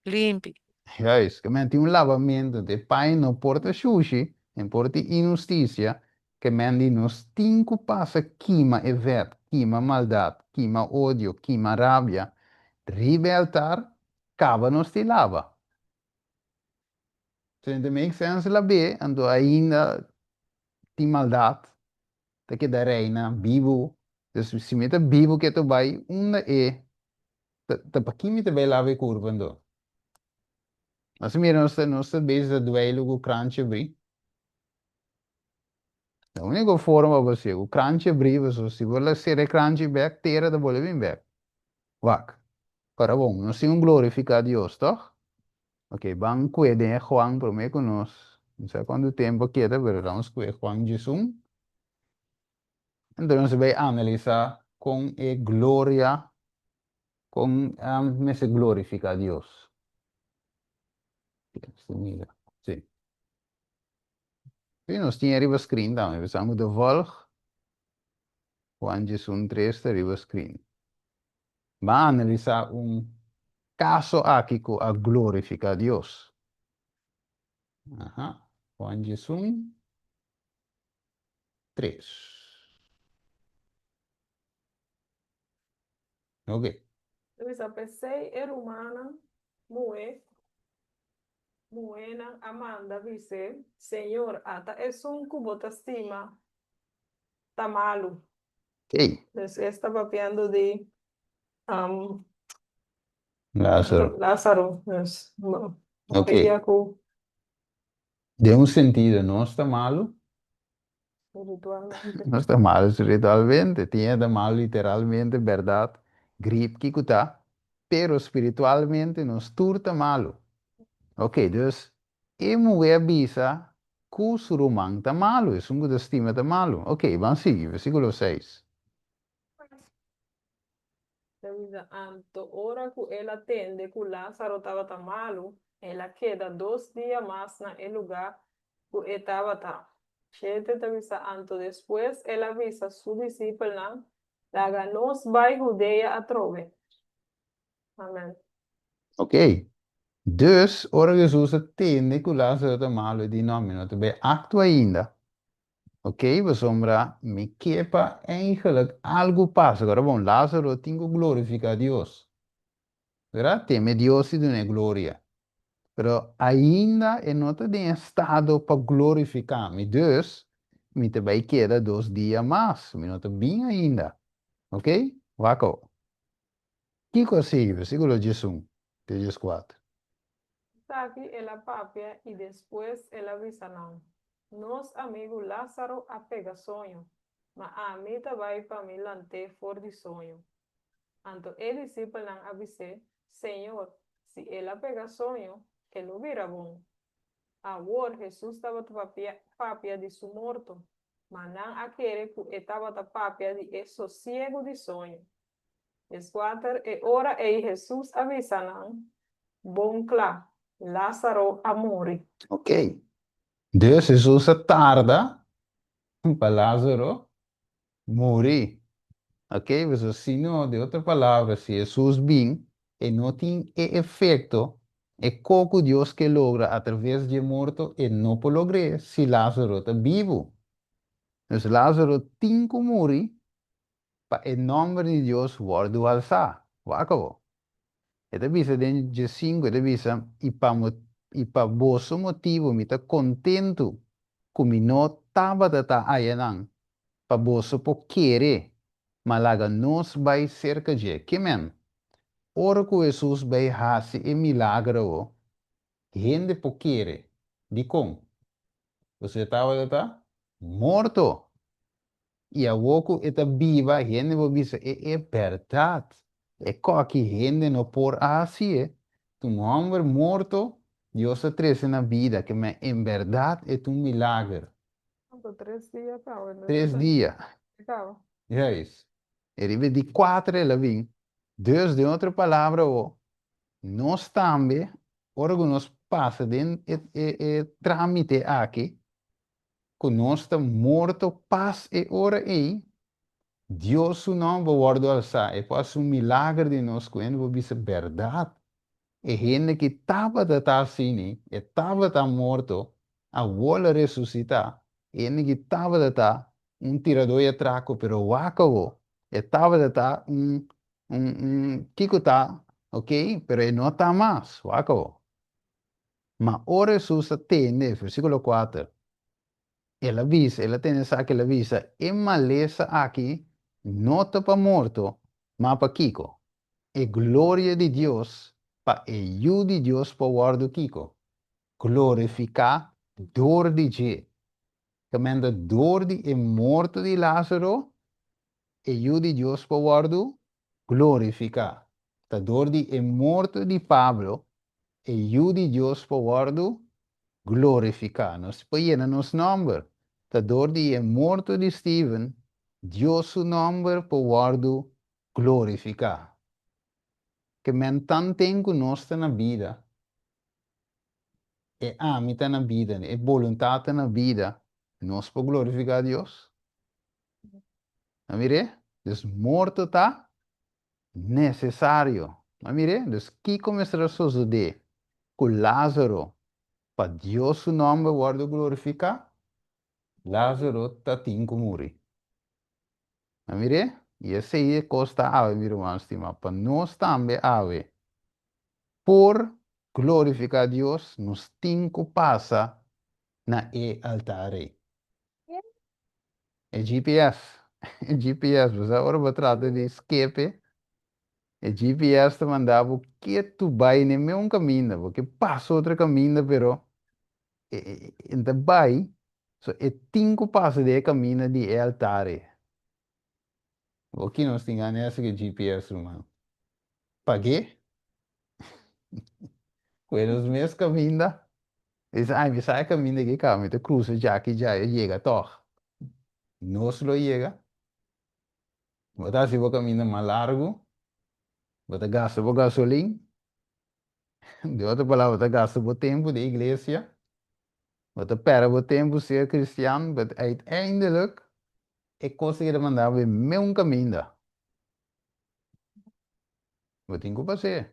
Limpi. Juist, ke men tin un labamentu, e paña no por ta shushi, e por tin inhustisia, ke men di nos tin ku pasa kima e vèt, kima maldat, kima odio, kima rabia riba e altar, kaba nos tin laba. So e ta make sense lab'é, anto ainda tin maldat ta keda reina bibu. Dus si mi ta bibu ke ta bai unda e ta ta paki mi ta bai laba e kurpa anto? Nos a mira nos ta nos ta bezig ta dueilu ku kranchi abrí. E úniko forma pa bo hasié ku kranchi abrí pasobra si bo sera e kranchi bèk tera ta bolbe bin bèk. Wak. Ora bon, nos tin un glorifiká Dios, tòg? Ok, ban kue den e Juan promé ku nos, no sa kuantu tempu a keda, pero damos kue Juan 11. Enton nos a bai analisá kon e gloria, kon mester glorifiká Dios. Sí. Sí, nos tin e riba screen tambe, pensá ku ta volg Juan 11 tres ta riba screen. Ban analisá un kaso aki ku a glorifiká Dios. Aha, Juan 11, tres. Ok. Ta bisa, P'esei e rumannan muhé, muhénan a manda bis'é, Señor, ata esun ku bo ta stima ta malu. Ey. Dus e sta papiando di Lázaro. Lázaro. Dus Ok. Maria ku. Den un sentido nos ta malu. Spiritualmente. Nos ta malu spiritualmente. Tin e ta malu literalmente, bèrdat, grip kiko ta. Pero spiritualmente nos tur ta malu. Ok, dus E muhé a bisa ku su ruman ta malu, esun ku ta stima ta malu. Ok, ban sigui, versíkulo seis. Ta bisa, Anto ora ku el a tende ku Lázaro tabata malu, el a keda dos dia mas na e lugá ku e tabata. Shete ta bisa, Anto despues el a bisa su disipelnan, Laga nos bai Hudea atrobe. Amen. Ok. Dus, ora Hesus a tende ku Lázaro ta malu, e di, No, mi no ta bai aktua ainda. Ok, pasobra mi ke pa eigenlijk algu pasa. Ora bon, Lázaro tin ku glorifiká Dios. Verdad? Teme Dios i dun'é gloria. Pero ainda e no ta den estado pa glorifiká mi. Dus, mi ta bai keda dos dia mas. Mi no ta bin ainda. Ok? Wak awo. Kiko a sigui? Versíkulo 11 te 14. Esaki el a papia i despues el a bisa nan, Nos amigu Lázaro a pega soño, ma ami ta bai pa mi lant'é for di soño. Anto e disipelnan a bis'é, Señor, si el a pega soño, e lo bira bon. Awor Hesus tabata papia di su morto, ma nan a kere ku e tabata papia di e sosiegu di soño. 14, E ora ei Hesus a bisa nan, Bon kla, Lázaro a muri. Ok. Dus Hesus a tarda pa Lázaro muri. Ok, pasobra si no, den otro palabra, si Hesus bin, e no tin e efekto, e ko ku Dios ke logra atraves dje morto, e no por logr'é si Lázaro ta bibu. Dus Lázaro tin ku muri pa e nòmber di Dios wòrdu alsá. Wak awor. E ta bisa den 15, e ta bisa, I pa i pa boso motibu mi ta kontentu ku mi no tabata ta ayanan, pa boso por kere, ma laga nos bai serka dje. Ke men? Ora ku Hesus bai hasi e milager awor, hende por kere. Dikon? Pasobra e tabata ta morto. I awor ku e ta biba, hende por bisa, E e bèrdat. E kòki hende no por a hasié. Ta un hòmber morto Dios a trese na bida, ke men en bèrdat e ta un milager. Anto tres dia kaba. Tres dia. Kaba. Juist. E riba di kuater el a bin. Dus den otro palabra bo, nos tambe ora ku nos pasa den e e trámite aki, ku nos ta morto pas e ora ei, Dios su nòmber wòrdu alsá, e por hasi un milager den nos ku hende por bisa bèrdat, e hende ki tabata ta asini, e tabata morto, awor el a resusitá, e hende ki tabata ta un tiradó di atrako, pero wak awor, e tabata ta un un un kiko ta, ok, pero e no ta mas, wak awor. Ma ora Hesus a tende, versíkulo kuater, el a bisa, el a tende esaki, el a bisa, E malesa aki no ta pa morto, ma pa kiko? E gloria di Dios, pa e Yu di Dios por wòrdu kiko? Glorifiká dor di dje. Kementa dor di e morto di Lázaro, e Yu di Dios por wòrdu glorifiká. Ta dor di e morto di Pablo, e Yu di Dios por wòrdu glorifiká. Nos por yena nos nòmber. Ta dor di e morto di Steven, Dios su nòmber por wòrdu glorifiká. Ke men tanten ku nos ta na bida, e ami ta na bida, e boluntat ta na bida, nos por glorifiká Dios? A mir'é? Dus morto ta nesesario. A mir'é? Dus kiko mester a sosodé ku Lázaro pa Dios su nòmber wòrdu glorifiká? Lázaro ta tin ku muri. A mir'é? I esei e kos ta awe, mi ruman stimá, pa nos tambe awe por glorifiká Dios, nos tin ku pasa na e altar ei. E GPS, e GPS, bo sa ora bo trata di skepe, e GPS ta manda bo ketu bai n'e meun kaminda, bo ke pasa otro kaminda pero e e ta bai, so e tin ku pasa den e kaminda di e altar ei. Bo ki nos tin gana hasi ku e GPS ruman? Pag'é? Ku e nos mes kaminda? Dice, ay, mi sa e kaminda aki kaba, mi ta krusa djaki dja e yega tòg. Nos lo yega. Bo ta hasi bo kaminda mas largu, bo ta gasta bo gasolin, di otro palabra bo ta gasta bo tempu den iglesia, bo ta pèrdè bo tempu ser kristian, but uiteindelijk e kos aki ta manda bo e meun kaminda. Bo tin ku pas'é.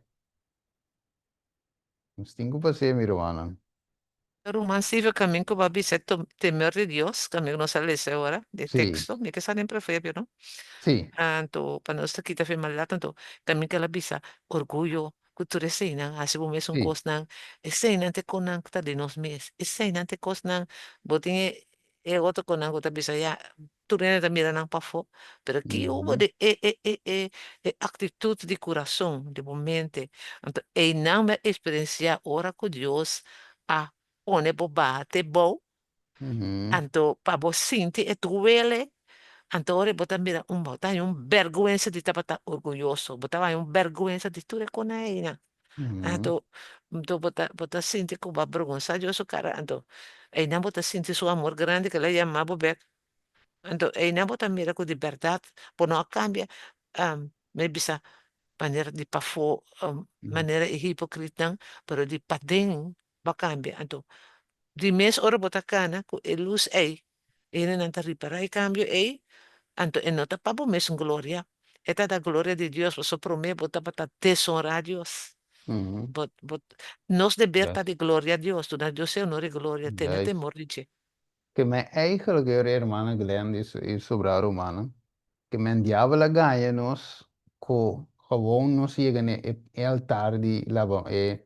Nos tin ku pas'é, mi rumannan. Ruman Silvio, kamin ku bo a bisa e temor di Dios, kamin ku nos a lesa e ora den teksto, mi ke sa den proverbio, no? Anto, pa nos ta kita fe maldat, anto kamin ku el a bisa orguyo, ku tur eseinan, hasi bo mesun kosnan, eseinan ta e kosnan ku ta di nos mes, eseinan ta e kosnan, bo tin e E otro konan ku ta bisa ya tur hende ta mira nan pafó, pero ki hubo di e e e e e aktitut di kurason, di bo mente. Anto einan mi a eksperensiá ora ku Dios a pone bo baha te bou, anto pa bo sinti e duele, anto ora bo ta mira un bo ta haña un bèrgwensa di tabata orguyoso, bo ta haña un bèrgwensa di tur e konan einan. Anto, anto bo ta, bo ta sinti ku bo a bergonsá Dios su kara. Anto, einan bo ta sinti su amor grandi ku el a yama bo bèk. Anto, einan bo ta mira ku di bèrdat bo no a kambia, mi bisa manera di pafó, manera e hipokritnan, pero di paden bo a kambia. Anto, di mes ora bo ta kana ku e lus ei, E hendenan ta ripará e kambio ei, anto e no ta pa bo mesun gloria, e ta da gloria di Dios, pasobra promé bo tabata desonrá Dios. Bo, bo, nos deber ta di gloria Dios, duna Dios e honor i gloria, tene temor di dje. Ke men eigenlijk e hermana Glenn i sobrá rumannan, ke men diabel a gaña nos ku gewoon nos yega na e altar di laba e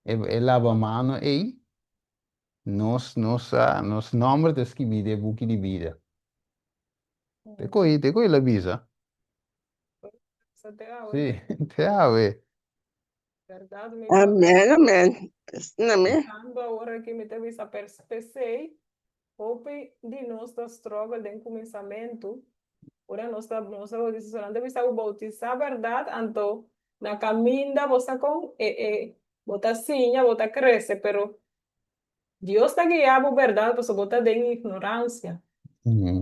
e labamano ei, Nos nos sa, nos nomber ta skibí den e buki di bida. Te ko'i, te ko'i el a bisa. Sa te awe. Sí, te awe. Berdad, mi ta Amen, amen. Asina mi. pensando awor aki, mi ta bisa p'esei, hopi di nos ta struggle den kuminsamentu. Ora nos ta nos ta bautisá solamente bisa bo bautisá bèrdat, anto na kaminda bo sa kon e e bo ta siña, bo ta krese, pero Dios ta guia bo bèrdat pasobra bo ta den ignoransia.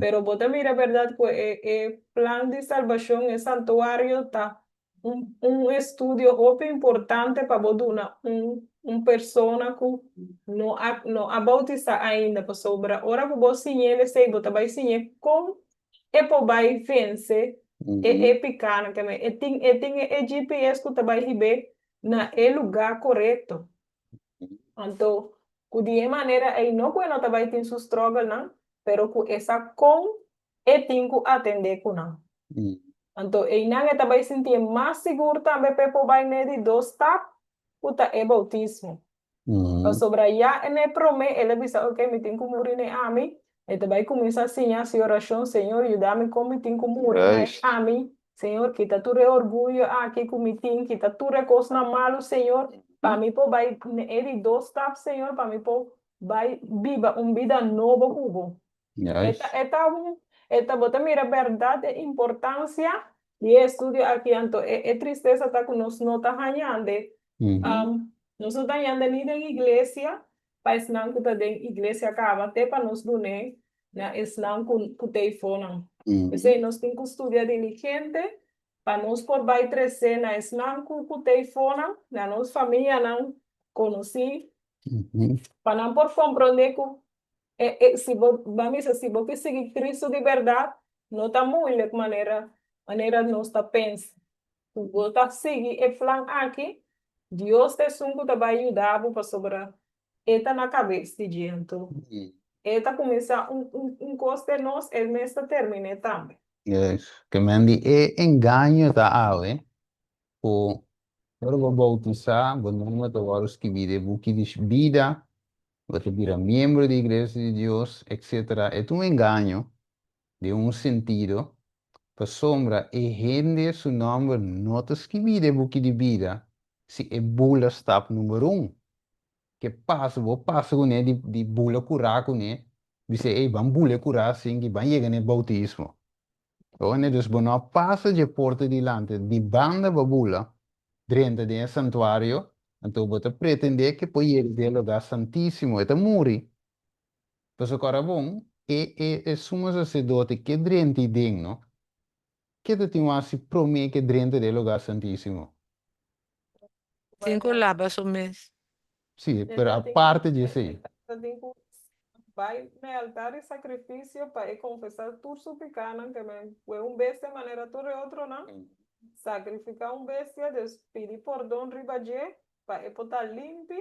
Pero bo ta mira bèrdat ku e e plan di salbashon, e santuario ta un un estudio hopi importante pa bo duna un un persona ku no a no a bautisá ainda, pasobra ora ku bo siñ'el esei bo ta bai siñ'é kon e por bai vense e e pikánan ke e tin e tin e GPS ku ta bai hib'é na e lugá korekto. Anto ku di e manera ei no ku e no ta bai tin su struggle-nan, pero ku e sa kon e tin ku atendé ku nan. Anto einan e ta bai sintié mas sigur tambe p'e por bai n'e di dos stap, ku ta e boutismo. Pasobra ya n'e promé el a bisa, Oke, mi tin ku muri n'e ami. E ta bai kuminsá siña hasi orashon, Señor, yuda mi kon mi tin ku muri na e ami. Señor, kita tur e orguyo aki ku mi tin, kita tur e kosnan malu, Señor, pa mi por bai n'e e di dos stap, Señor, pa mi por bai biba un bida nobo ku bo. E ta, e ta un, e ta, bo ta mira bèrdat e importansia di e estudio aki, anto e, e tristesa ta ku nos no ta hañande, nos no ta hañande ni den iglesia, pa esnan ku ta den iglesia kaba, te pa nos dun'é na esnan ku, ku ta eifonan. P'esei nos tin ku studia diligente pa nos por bai tresé na esnan ku, ku ta eifonan, na nos famianan konosí, pa nan por komprondé ku E, e, si bo, ban bisa, si bo ke sigui Cristo di berdad, no ta moeilijk manera, manera nos ta pensa. Ku bo ta sigui e plan aki, Dios ta esun ku ta bai yuda bo pasobra E ta na kabes di dje. Anto, E ta kuminsá un, un, un kos den nos, E mes ta termin'é tambe. Yes. Ke men di e engaño ta awe ku ora bo boutisá, bo nòmber ta wòrdu skibí den e buki di bida, bo ta bira miembro di Iglesia di Dios, etcetera. E ta un engaño den un sentido, pasobra e hende su nòmber no ta skibí den e buki di bida si e bula stap number un. Ke pasa? Bo pasa kuné di di bula kurá kuné, bis'é, Ey, ban bula e kurá asin ki ban yega na e boutismo. Ora dus bo no a pasa dje porta dilanti, di banda bo bula drenta den e santuario, anto bo ta pretendé ke por yega den e lugá santísimo. E ta muri. Pasobra ora bon, e e e sumo saserdote ke drenta ei den, no? Ke ta tin wasi promé ke drenta den e lugá santísimo? Tin ku laba su mes. Sí, pero aparte di esei. Ta tin ku bai na e altar di sakrifisio pa e konfesá tur su pikánan, ke men kue un bestia manera tur e otronan, sakrifiká un bestia, des pidi pordon riba dje pa e por ta limpi,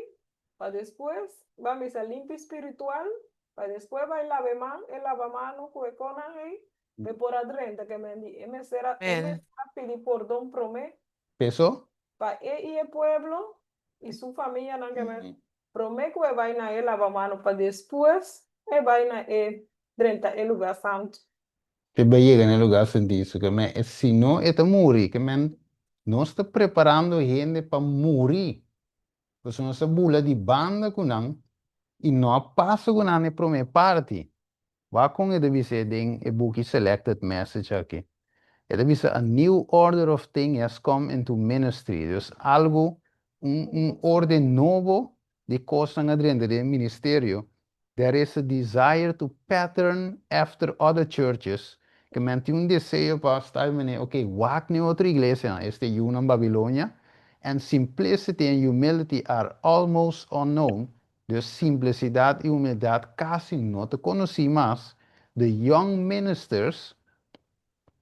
pa despues, ban bisa limpi spiritual, pa despues bai laba e man, e laba mano ku e konan ei, pa e por a drenta, ke men di e mester a, e mester a pidi pordon promé. Peso? Pa e i e pueblo i su famianan ke men promé ku e bai na e lavamano pa despues e bai na e drenta e lugá santu. E bai yega na e lugá santísimo ke men e si no e ta muri ke men nos ta preparando hende pa muri pasobra nos ta bula di banda ku nan i no a pasa ku nan e promé parti. Wak kon e ta bis'é den e buki Selected Message aki. E ta bisa a new order of thing has come into ministry, dus algu, un un orden nobo di kosnan a drenta den e ministerio, there is a desire to pattern after other churches, ke men tin un deseo pa sta e manera, ok, wak n'e otro iglesianan, esta e yunan Babilonia, and simplicity and humility are almost unknown, Dus simplesidat i humildat kasi no ta konosí mas, the young ministers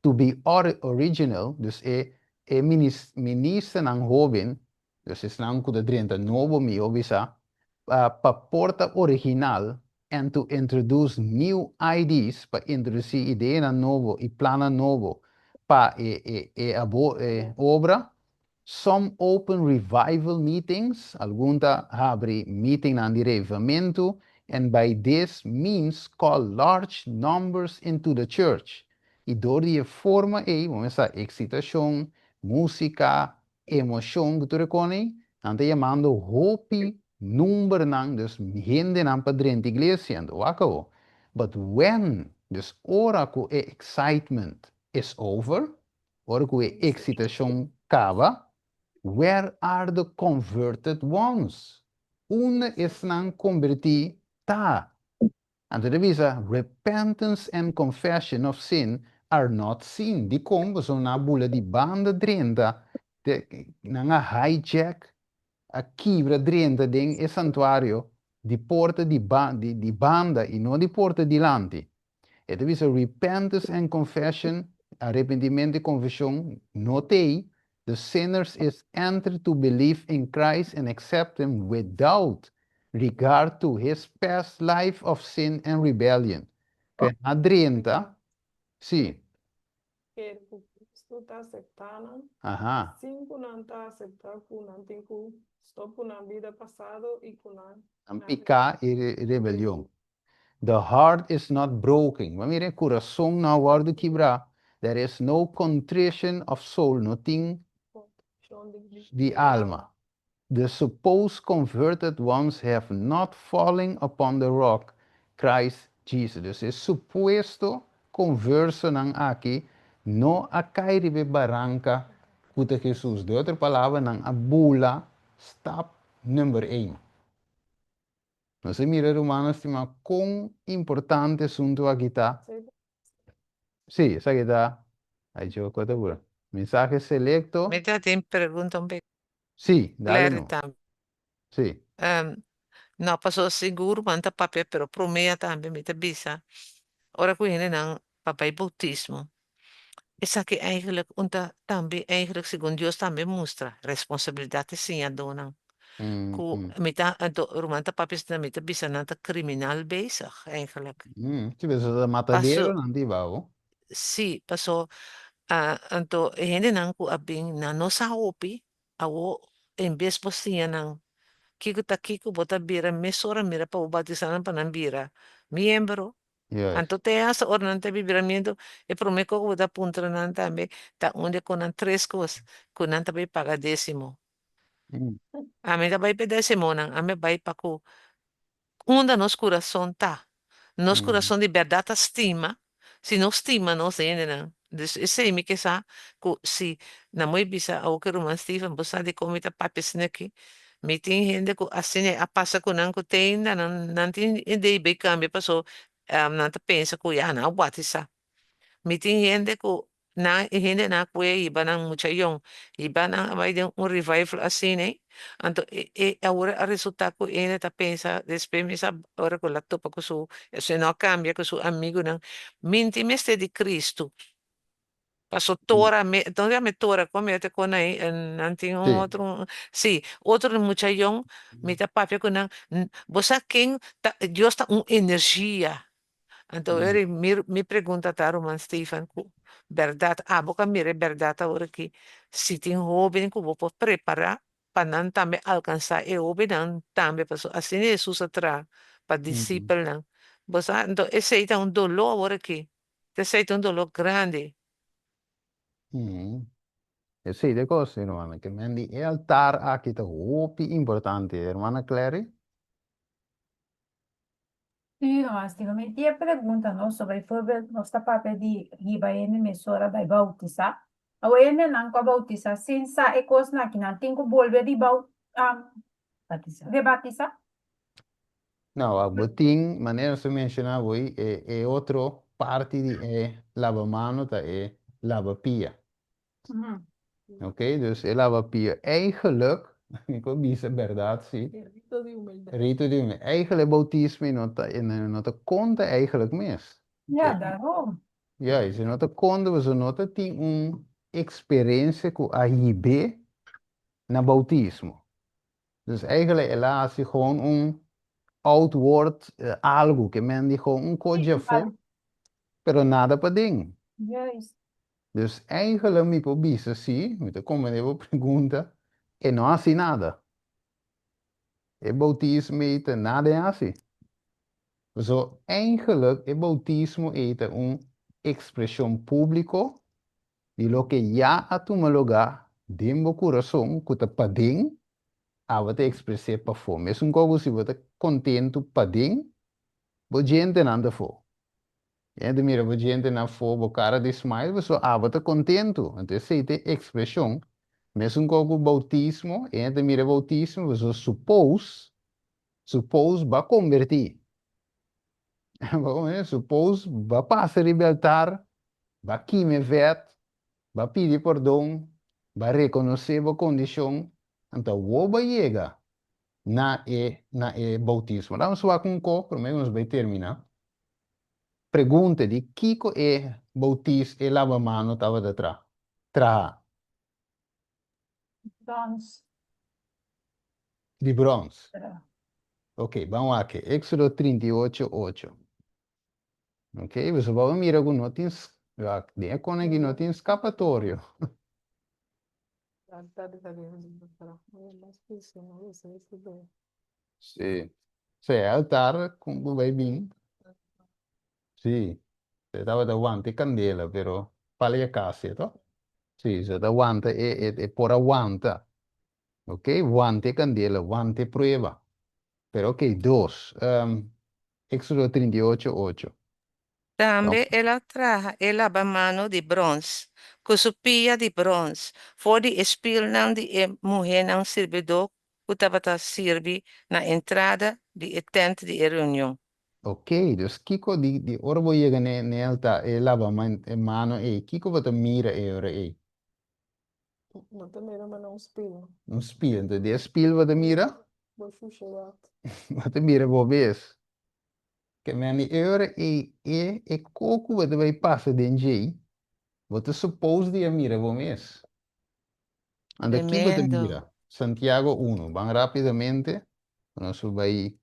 to be original, dus e e ministernan hóben, dus esnan ku ta drenta nobo mihó bisá, pa por ta original and to introduce new ideas, pa introdusí ideanan nobo i plannan nobo pa e e e e obra, Some open revival meetings, algun ta habri meetingnan di revivamentu, and by this means call large numbers into the church. I dor di e forma ei, bo mester sa eksitashon, músika, emoshon ku tur e kon ei, nan ta yamando hopi numbernan, dus hendenan pa drenta iglesia. Anto wak awo. But when, dus ora ku e excitement. is over, ora ku e eksitashon kaba, where are the converted ones? Unda esnan kombertí ta? Anto ta bisa, repentance and confession of sin are not seen. Dikon? Pasobra nan a bula di banda drenta, nan a hijack, a kibra drenta den e santuario di porta di di banda i no di porta dilanti. E ta bisa repentance and confession, arepentimentu i konfeshon, no t'ei, the sinners is entered to believe in Christ and accept him without regard to his past life of sin and rebellion. Ku a drenta, sí. Kere ku Kristu ta aseptá nan, sin ku nan ta aseptá ku nan tin ku stòp ku nan bida pasado i ku nan. Nan piká i rebelion. The heart is not broken. Bo a mira e kurason no a wòrdu kibrá. There is no contrition of soul, no tin di alma. The supposed converted ones have not fallen upon the rock, Christ Jesus. Dus e supuesto konversonan aki no a kai riba e baranka ku ta Hesus. De otro palabra, nan a bula stap number ein. Nos a mira, rumannan stimá, kon importante asuntu aki ta. Sí, esaki ta, ai djo, kua ta bura? Mensahe selekto. Mi ta tin pregunta un bek. Sí, dale Larry no. tambe. Sí. No, pasobra sigur bo ta papia, pero promea tambe mi ta bisa, ora ku hendenan pa bai boutismo, esaki eigenlijk un ta tambe eigenlijk segun Dios tambe mustra responsabilidat di siñadónan. Ku mi ta, anto ruman ta papia asina, mi ta bisa nan ta kriminal bezig eigenlijk. Sí, pasobra ta matadero nan tin bou. Sí, paso anto e hendenan ku a bin nan no sa hopi, awo en bes bo siña nan kiko ta kiko bo ta bira mesora mira pa bo batisá nan pa nan bira miembro. Anto te hasta ora nan ta bira miembro e promé kos ku bo ta puntra nan tambe ta unda ku nan tres kos ku nan ta bai paga désimo. Ami ta bai pa e désimonan, ami a bai pa ku Unda nos kurason ta? Nos kurason di bèrdat ta stima? Si nos stima nos hendenan. Dus esei mi ke sa ku si nan moe bisa awoke ruman Steven bo sa dikon mi ta papia asina aki? Mi tin hende ku asina a pasa ku nan ku te ainda nan nan tin idei bai kambia paso nan ta pensa ku ya nan a batisá. Mi tin hende ku Nan e hendenan ku e hiba nan mucha yong, hiba nan a bai den un revival asina ei, anto e e awor a resulta ku e hende ta pensa despues mi sa ora ku el a topa ku su esei no a kambia ku su amigunan, minti mester di Cristo, paso tora me entonces ya mi tora kon mi a te kon ei nan tin un otro si otro mucha yong mi ta papia ku nan bo sa ken ta Dios ta un energia. Anto eri mi mi pregunta ta ruman Stephen ku bèrdat abo ka mira e bèrdat awor aki si tin hóben ku bo por prepará pa nan tambe alkansá e hóbennan tambe pasobra asina Hesus a traha pa disipelnan bo sa anto esei ta un doló awor aki esei ta un doló grandi. Esei ta e kos hermana ke men di e altar aki ta hopi importante hermana Clary. Sí, nomás digo, mi tin e pregunta, no? So, bijvoorbeeld, nos ta papia di hiba hende mesora bai bautisá. Awor hendenan ku a bautisá sin sa e kosnan aki, nan tin ku bolbe di bau, rebatisá? No, wak, bo tin, manera nos a menshoná awor, e e otro parti di e labamano ta e labapia. Ok, dus e laba pia. Eigenlijk, mi por bisa berdad si. E rito di humildad. Rito di humildad. Eigenlijk e bautismo e no ta, e no ta konta eigenlijk mes. Ja, daarom. Juist, e no ta konta pasobra no ta tin un eksperensia ku a hib'é na bautismo. Dus eigenlijk el a hasi gewoon un outward algu, ke men di gewoon un kos djafó, pero nada paden. Juist. Dus eigenlijk mi por bisa si, mi ta comprende bo pregunta, e no hasi nada. E bautismo ei ta nada e hasi. Pasobra eigenlijk e bautismo ei ta un expresion publico di loke ya a tuma lugar den bo curason cu ta paden, abo ta expres'é pafó. Mesun cos cu si bo ta contento paden, bo djentenan ta afó. Hende mira bo djentenan afó, bo kara di smile, pasobra abo ta kontentu. Anto esei ta e ekspreshon. Mesun kos ku boutismo, e hende ta mira e boutismo pasobra suppose, suppose bo a kombertí. Bo a komprendé? Suppose bo a pasa riba e altar, bo a kima e vèt, bo a pidi pordon, bo a rekonosé bo kondishon, anto awor bo a yega na e na e boutismo. Laga nos wak un kos promé ku nos bai terminá. Pregunta di kiko e boutis e labamano tabata tra traha? Brons. Di brons. Ok, ban wak. Éxodo 38, 8. Ok, boso por mira ku no tin, wak, den e kona aki no tin skapatorio. Sí. Sí, e altar con cu bay bin. Sí. E tabata wanta e candela, pero pala e acacia, toch? Sí, se ta wanta e, e, e por a wanta. Ok, wanta e candela, wanta e prueba. Pero ok, dos. Um, Éxodo 38, 8. Tambe el a traha e labamano di bròns, ku su pia di bròns, for di e spilnan di e muhénan sirbidó ku tabata sirbi na entrada di e tènt di e reunion. Ok, dus kiko di di ora bo yega n'e n'e altar, e labaman e mano ei, kiko bo ta mira e ora ei? Bo ta mira manera un spil. Un spil, entonces di e spil bo ta mira? Bo shushedat. Bo ta mira bo bes. Ke men di e ora ei e e ko ku bo ta bai pasa den djei, bo ta suppose di a mira bo mes. Anto ki bo ta Tremendo. mira? Santiago uno, ban rapidamente, pa nos por bai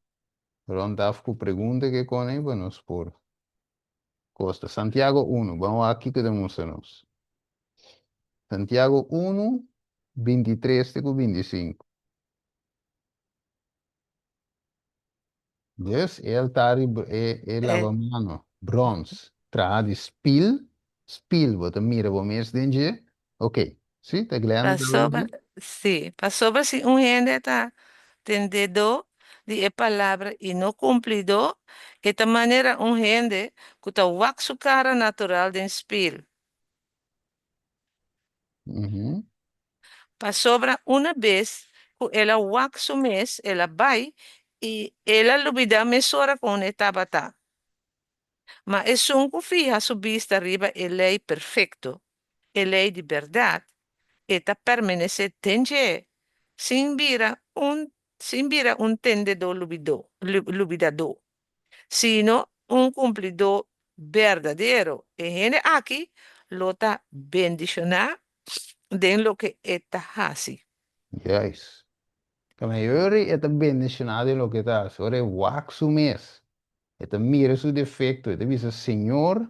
rond af ku pregunta ke kon ei pa nos por kosta. Santiago uno, ban wak kiko ta mustra nos. Santiago uno, 23 te ku 25. Dus e altar di e e lavamano, brons, traha di spil, spil, bo ta mira bo mes den dje, ok, si, ta Glenda ta Pasobra, wak si, pasobra si un hende ta tendedó di e palabra i no kumplidó, e ta manera un hende ku ta wak su kara natural den spil. Pasobra una bes ku el a wak su mes, el a bai i el a lubidá mesora kon e tabata. Ma esun ku fiha su bista riba e lei perfekto, e lei di bèrdat, e ta permanesé den dje, sin bira un sin bira un tendedó lubidó lubidadó, sino un kumplidó berdadero. E hende aki lo ta bendishoná den loke e ta hasi. Juist. Ta mayoria e ta bendishoná den loke e ta hasi. Ora e wak su mes, e ta mira su defekto, e ta bisa, Señor,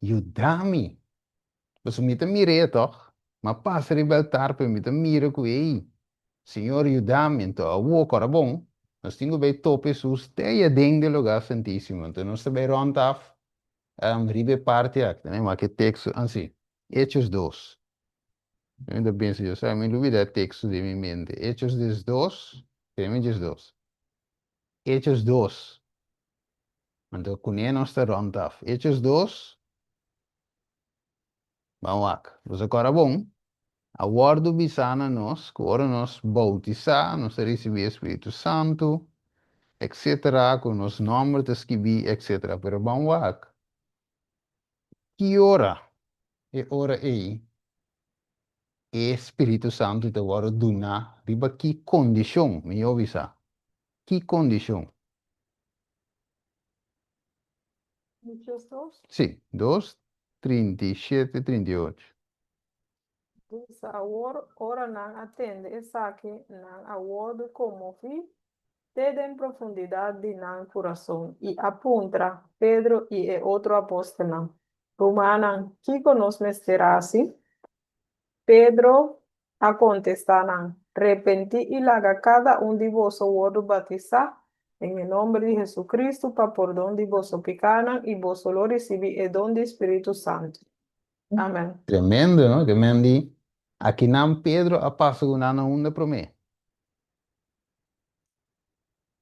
yuda mi. Pasobra mi ta mir'é tòg, m'a pasa riba altar, pero mi ta mira ku, ei, Señor yuda mi. Anto awor, kòrda bon, nos tin ku bai topa Hesus te ei aden den lugá santísimo. Anto nos ta bai rònt af riba e parti aki. Tene wak e teksto, ansi, Hechos dos. Mi ta pensa, yo sa, mi lubida e teksto den mi mente. Hechos diesdos, tene mi diesdos. Hechos dos. Anto kuné nos ta rònt af? Hechos dos. Ban wak. Boso kòrda bon, a wòrdu bisá na nos ku ora nos boutisá, nos ta risibí e Spiritu Santu, etsetera, ku nos nòmber ta skibí, etsetera. Pero ban wak, ki ora e ora ei e Spiritu Santu ta wòrdu duná? Riba ki kondishon? Mihó bisá, ki kondishon? Hechos dos. Sí, dos, 37, 38. Bisa awor, ora nan a tende esaki, nan a wòrdu konmoví te den profundidat di nan kurason i a puntra Pedro i e otro apòstelnan, Rumannan, kiko nos mester hasi? Pedro a kontestá nan, Repentí i laga kada un di boso wòrdu batisá den e nòmber di Hesu-Kristu pa pordon di boso pikánan, i boso lo risibí e don di Spiritu Santu. Amèn. Tremendo, no? Ke men di, Akinan Pedro a pasa ku nan na unda promé?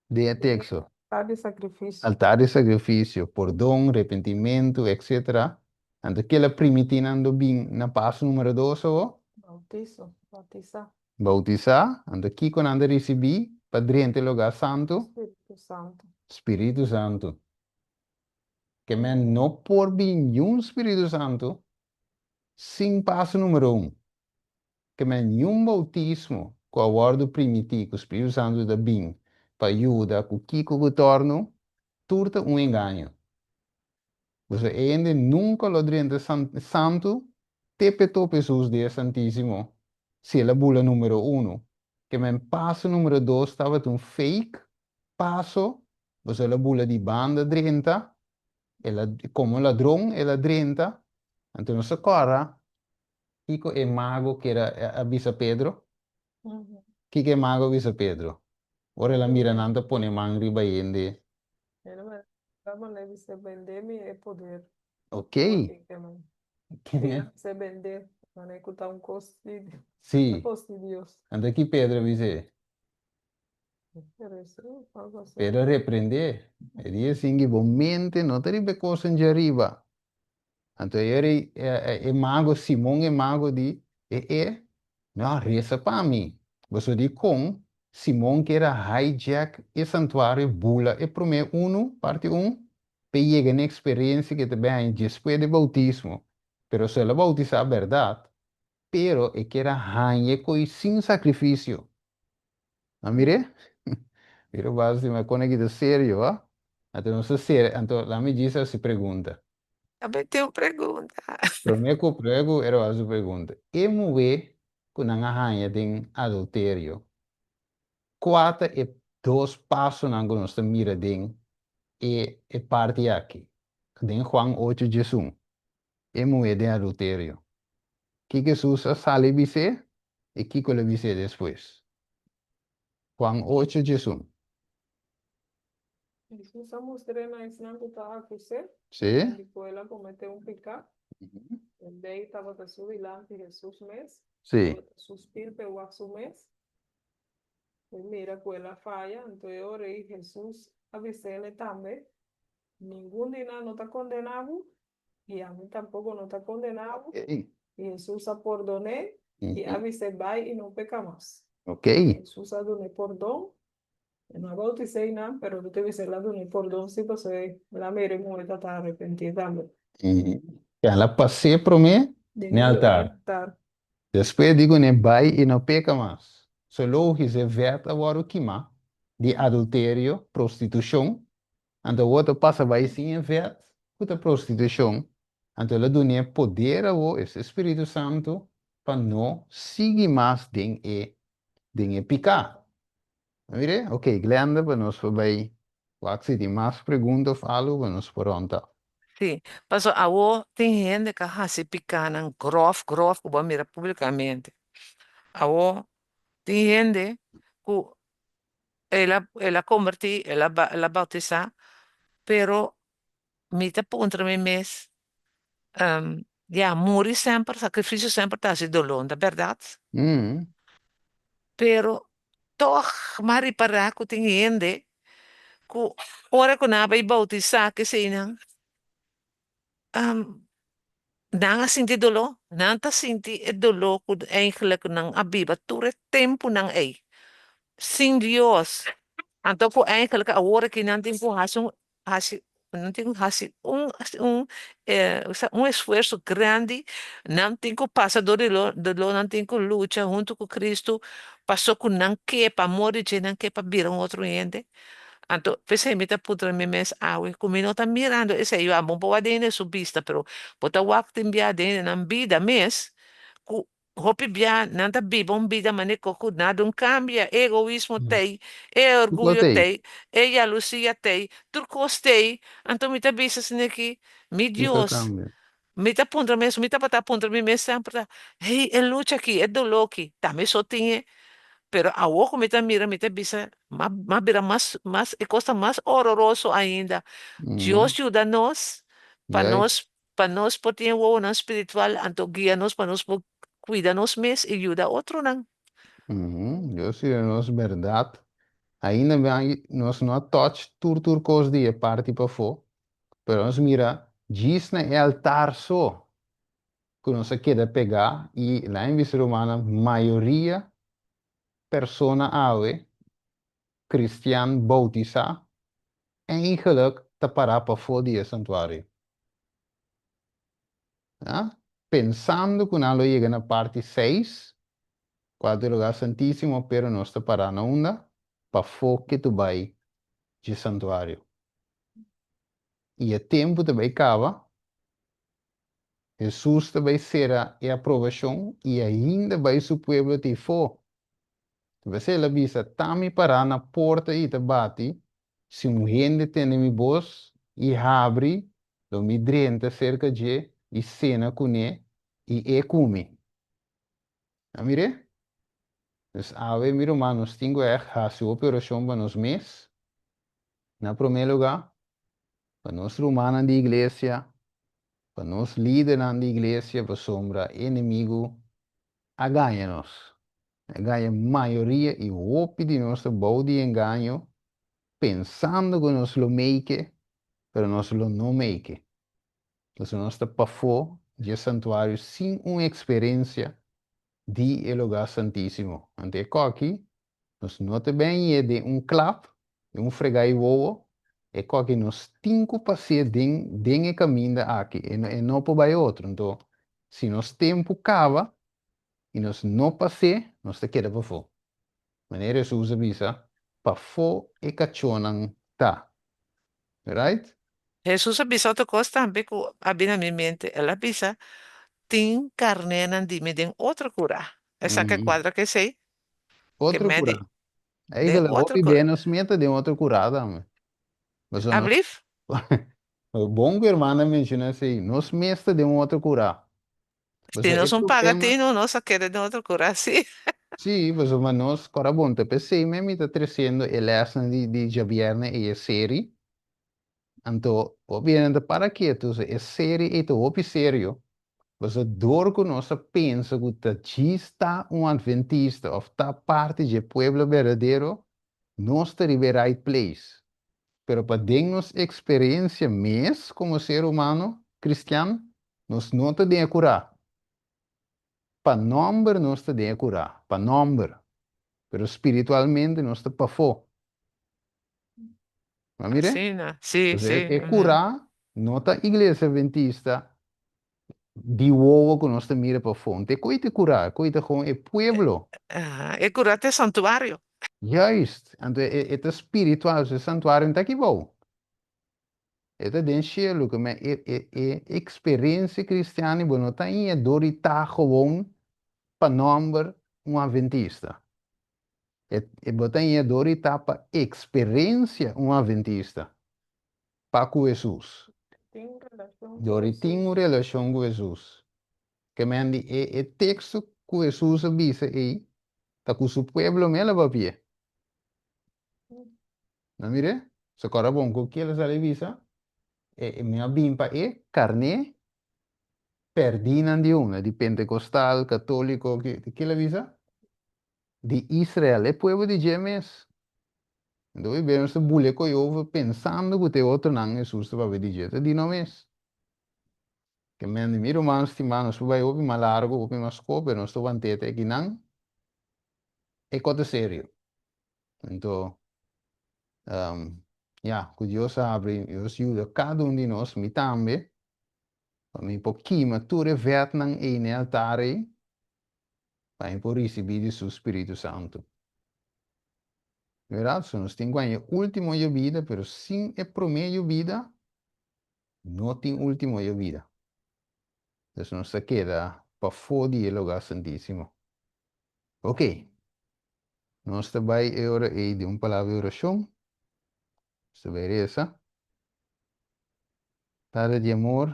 Den e teksto. Altar di sakrifisio. Altar di sakrifisio, pordon, repentimentu, etc. Anto kila primiti nan lo bin na paso numero dos awo? Bautiso, bautisa. Bautisá, anto kiko nan ta risibí pa drenta e lugá santu? Spiritu Santu. Spiritu Santu. Ke men no por bin niun Spiritu Santu sin paso numero un. Ke men niun boutismo ku a wòrdu primití ku Spiritu Santu ta bin pa yuda ku kiko ku tòrnu, tur ta un engaño. Pasobra e hende nunka lo drenta santu te p'e topa Hesus den e Santísimo si el a bula numero uno. Ke men paso numero dos tabata un fake paso, pasobra el a bula di banda drenta, el a komo ladron el a drenta, anto nos a kòrda Kiko e mago kier a bisa Pedro? Kiko e mago a bisa Pedro? Ora el a mira nan ta pone man riba hende. Ok. Sí. Anto ki Pedro a bis'é? Pedro a reprendé. E di esingui, Bo mente no ta riba e kosnan djariba. Anto e ora e mago, Simon e mago di, E e, no, resa pa mi. Boso di kon Simon kier a hijack e santuario, bula e promé unu, parti un, p'e yega n'e eksperensia ku e ta bin haña despues di boutismo. Pero so el a boutisá bèrdat, pero e kier a haña e koi sin sakrifisio. A mir'é? Mira bas di mi a kone ki ta serio, a? Anto nos ta serio, anto laat mi djis hasi pregunta. Tambe tin un pregunta. Promé ku promé ku era hasi su pregunta, e muhé ku nan a haña den adulterio, kua ta e dos pasonan ku nos ta mira den e e parti aki? Den Juan ocho diesun, e muhé den adulterio. Kiko Hesus a sali bis'é i kiko el a bis'é despues? Juan ocho 11. Hesus a mustr'é na esnan ku ta akus'é di ku el a kometé un piká. E lei tabata su dilanti Hesus mes, tabata su spil p'e wak su mes. E mira ku el a faya, anto e ora ei Hesus a bis'é tambe, Ningun di nan no ta kondená bo, i ami tampoko no ta kondená bo. I Hesus a pordon'é i a bis'é, Bai i no peka mas. Hesus a dun'é pordon. E no a bautis'é einan, pero lo ta bis'é el a dun'é pordon sí, pasobra el a mira e muhé ta ta arepentí tambe. El a pas'é promé n'e altar. Despues di kuné bai i no peka mas. So logis e vèt a wòrdu kimá di adulterio, prostitushon, Anto awor ta pasa bai sin e vèt ku ta prostitushon, anto el a dun'é poder awor, esta e Spiritu Santu, pa no sigui mas den e den e piká. A mir'é? Ok, Glenda, pa nos por bai wak si tin mas pregunta òf algu pa nos por rònt af. Sí, pasobra awor tin hende ka hasi pikánan gròf gròf ku bo a mira públikamente. Awor tin hende ku El a el a kombertí, el a el a bautisá, pero mi ta puntra mi mes, ya, muri semper, sakrifisio semper ta hasi doló, ta bèrdat? Pero tòg m'a ripará ku tin hende ku ora ku nan a bai bautisá keseinan, Nan a sinti doló, nan ta sinti e doló ku eigenlijk nan a biba tur e tempunan ei sin Dios. Anto ku eigenlijk awor aki nan tin ku hasi un hasi nan tin ku hasi un un un esfuerso grandi, nan tin ku pasa dor di doló, nan tin ku lucha huntu ku Cristo paso ku nan ke pa amor di dje nan ke pa bira un otro hende. Anto, p'esei mi ta puntra mi mes awe, ku mi no ta mirando esei, yo amo bo wak den su bista, pero bo ta wak tin bia den nan bida mes, ku hopi bia nan ta biba un bida manera ku ku nada un kambia, e egoismo t'ei, e orguyo t'ei, e yalusia t'ei, tur kos t'ei, anto mi ta bisa asin'aki, mi Dios, mi ta puntra mes, mi tabata puntra mi mes semper ta, hey, e lucha aki, e doló aki, ta mi so tin e? Pero awor ku mi ta mira, mi ta bisa, m'a m'a bira mas, mas, e kos ta mas hororoso ainda. Dios yuda nos pa nos, pa nos por tin e wowonan spiritual, anto guia nos pa nos por kuida nos mes i yuda otronan. Dios yuda nos bèrdat. Ainda nos no a touch tur tur kos di e parti pafó, pero nos mira djis na e altar so ku nos a keda pegá i la en bisa rumannan mayoria persona awe kristian boutisá eigenlijk ta pará pafó di e santuario. Ya, pensando ku nan lo yega na parti seis, kua ta e lugá santísimo, pero nos ta pará na unda? Pafó ke tu bai dje santuario. I e tempu ta bai kaba, Hesus ta bai sera e aprobashon i ainda bai su pueblo ta ifó. P'esei el a bisa, Ta mi pará na porta i ta bati, si un hende tende mi bos i habri, lo mi drenta serka dje i sena kuné i e ku mi. A mir'é? Dus awe, mi ruman, nos tin ku ègt hasi hopi orashon pa nos mes, na promé lugá, pa nos rumannan di iglesia, pa nos lidernan di iglesia, pasobra e enemigu a gaña nos. A gaña mayoria i hopi di nos ta bou di engaño pensando ku nos lo make, pero nos lo no make. Pasobra nos ta pafó dje santuario sin un eksperensia di e lugá santísimo. Anto e kòki, nos no ta ben yé den un klap, den un fregá i wowo, e kòki nos tin ku pas'é den den e kaminda aki, e no e no por bai otro. Anto, si nos tempu kaba i nos no pas'é, nos ta keda pafó. Manera Hesus a bisa, Pafó e kachónan ta. Right? Hesus a bisa otro kos tambe ku a bini na mi mente. El a bisa, Tin karnénan di mi den otro kurá. Esaki a kuadra ku esei? Ke Otro medi kurá. den Eigenlijk otro hopi kurá. be nos meta den otro kurá tambe. Pasobra nos Ablief? Bon ku hermana a menshoná esei. Nos mes ta den un otro kurá. Si Pasobra e nos un paga problema. tinu, nos a keda den otro kurá, sí. Sí, pasobra nos, kòrda bon, ta p'esei mes mi ta tresiendo e lèsnan di di djabièrnè ei e seri. Anto, hopi hende ta para ketu, so e seri ei ta hopi serio, pasobra dor ku nos a pensa ku ta djis ta un adventista òf ta parti dje pueblo berdadero, nos ta riba e right place. Pero pa den nos eksperensia mes komo ser humano kristian, nos no ta den e kurá. Pa nòmber nos ta den e kurá, pa nòmber, pero spiritualmente nos ta pafó. Bo a mir'é? Asina, sí, Entonces sí. e kurá no ta Iglesia Adventista di wowo ku nos ta mira pafó. Nta e koe ta e kurá, e koe ta gewoon e pueblo. Aha, e kurá ta e santuario. Juist, anto e ta spiritual, so e santuario no ta aki bou. E ta den shelu, ku men e e e eksperensia kristian bo no ta haña dor di ta gewoon pa nòmber un adventista. E e bo ta haña dor di ta pa eksperensia un adventista pa ku Hesus. Tin un relashon ku Dor di tin Hesus. un relashon ku Hesus. Ke men di e e teksto ku Hesus a bisa ei ta ku su pueblo mel a papia. No mir'é? So kòrda bon ku kiel a sali bisa, E mi a bin pa e karné pèrdínan di unda, di pentekostal, katóliko, ki kiel a bisa? Di Israel, e pueblo di dje mes. Enton hopi bes nos ta bule koe over pensando ku ta e otronan Hesus ta papia di dje, ta di no mes. Ke men di mi ruman stimá, nos por bai hopi mas largu, hopi mas kò, pero nos ta want'é te akinan, e kò ta serio. Anto, ya, ku Dios habri, Dios yuda kada un di nos, mi tambe, pa mi por kima tur e vètnan ei na e altar ei, pa mi por risibí di su Spiritu Santu. Bèrdat? So nos tin ku haña e último yobida, pero sin e promé yobida, no tin último yobida. Entonces nos ta keda pafó di e lugá santísimo. Ok. Nos ta bai e ora ei den un palabra di orashon. Nos ta bai resa. Tata di amor,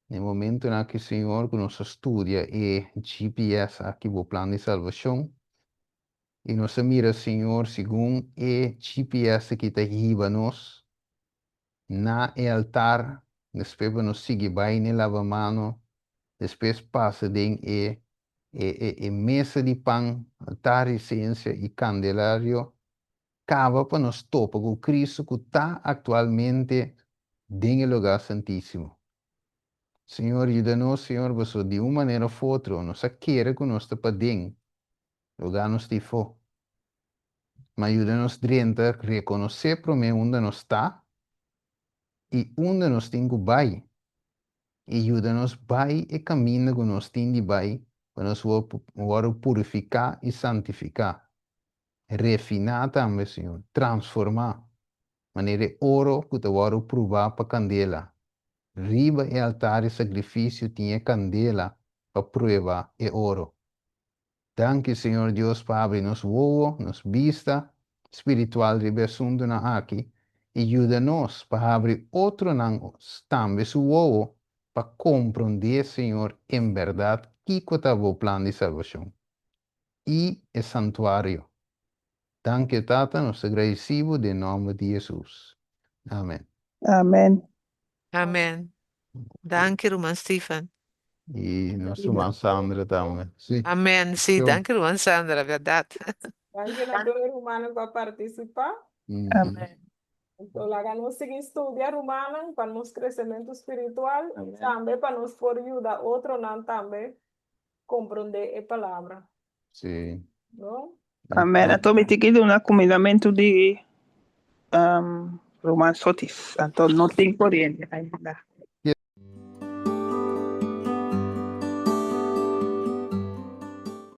na e momentunan aki, Señor, ku nos a studia e GPS aki, bo plan di salbashon, i nos a mira, Señor, segun e GPS aki ta hiba nos na e altar, despues pa nos sigui bai na e lavamano, despues pasa den e e e mesa di pan, altar di sensia i kandelario. Kaba pa nos topa ku Kristu ku ta aktualmente den e lugá santísimo. Señor, yuda nos, Señor, pasobra di un manera òf otro nos a kere ku nos ta paden, lugá nos ta ifó. Ma yuda nos drenta rekonosé promé unda nos ta i unda nos tin ku bai. I yuda nos bai e kaminda ku nos tin di bai pa nos wòrdu purifiká i santifiká. Refiná tambe, Señor, transformá, manera e oro ku ta wòrdu prubá pa kandela. Riba e altar di sakrifisio tin e kandela pa prueba e oro. Danki, Señor Dios, pa habri nos wowo, nos bista spiritual riba e asuntunan aki i yuda nos pa habri otronan tambe su wowo pa komprondé, Señor, en bèrdat kiko ta bo plan di salbashon i e santuario. Danki, Tata, nos ta gradisí bo den nòmber di Hesus. Amen. Amen. Amen. Danki, ruman Stephen. I nos ruman Sandra tambe. Sí. Amen. Sí, danki, ruman Sandra, bèrdat. Danki na tur rumannan ku a partisipá. Amen. Anto, laga nos sigui studia, rumannan, pa nos kresementu spiritual i tambe pa nos por yuda otronan tambe komprondé e palabra. Sí. No? Amen. Anto mi tin ku duna kumindamentu di ruman Sotis. Anto no tin koriente ainda.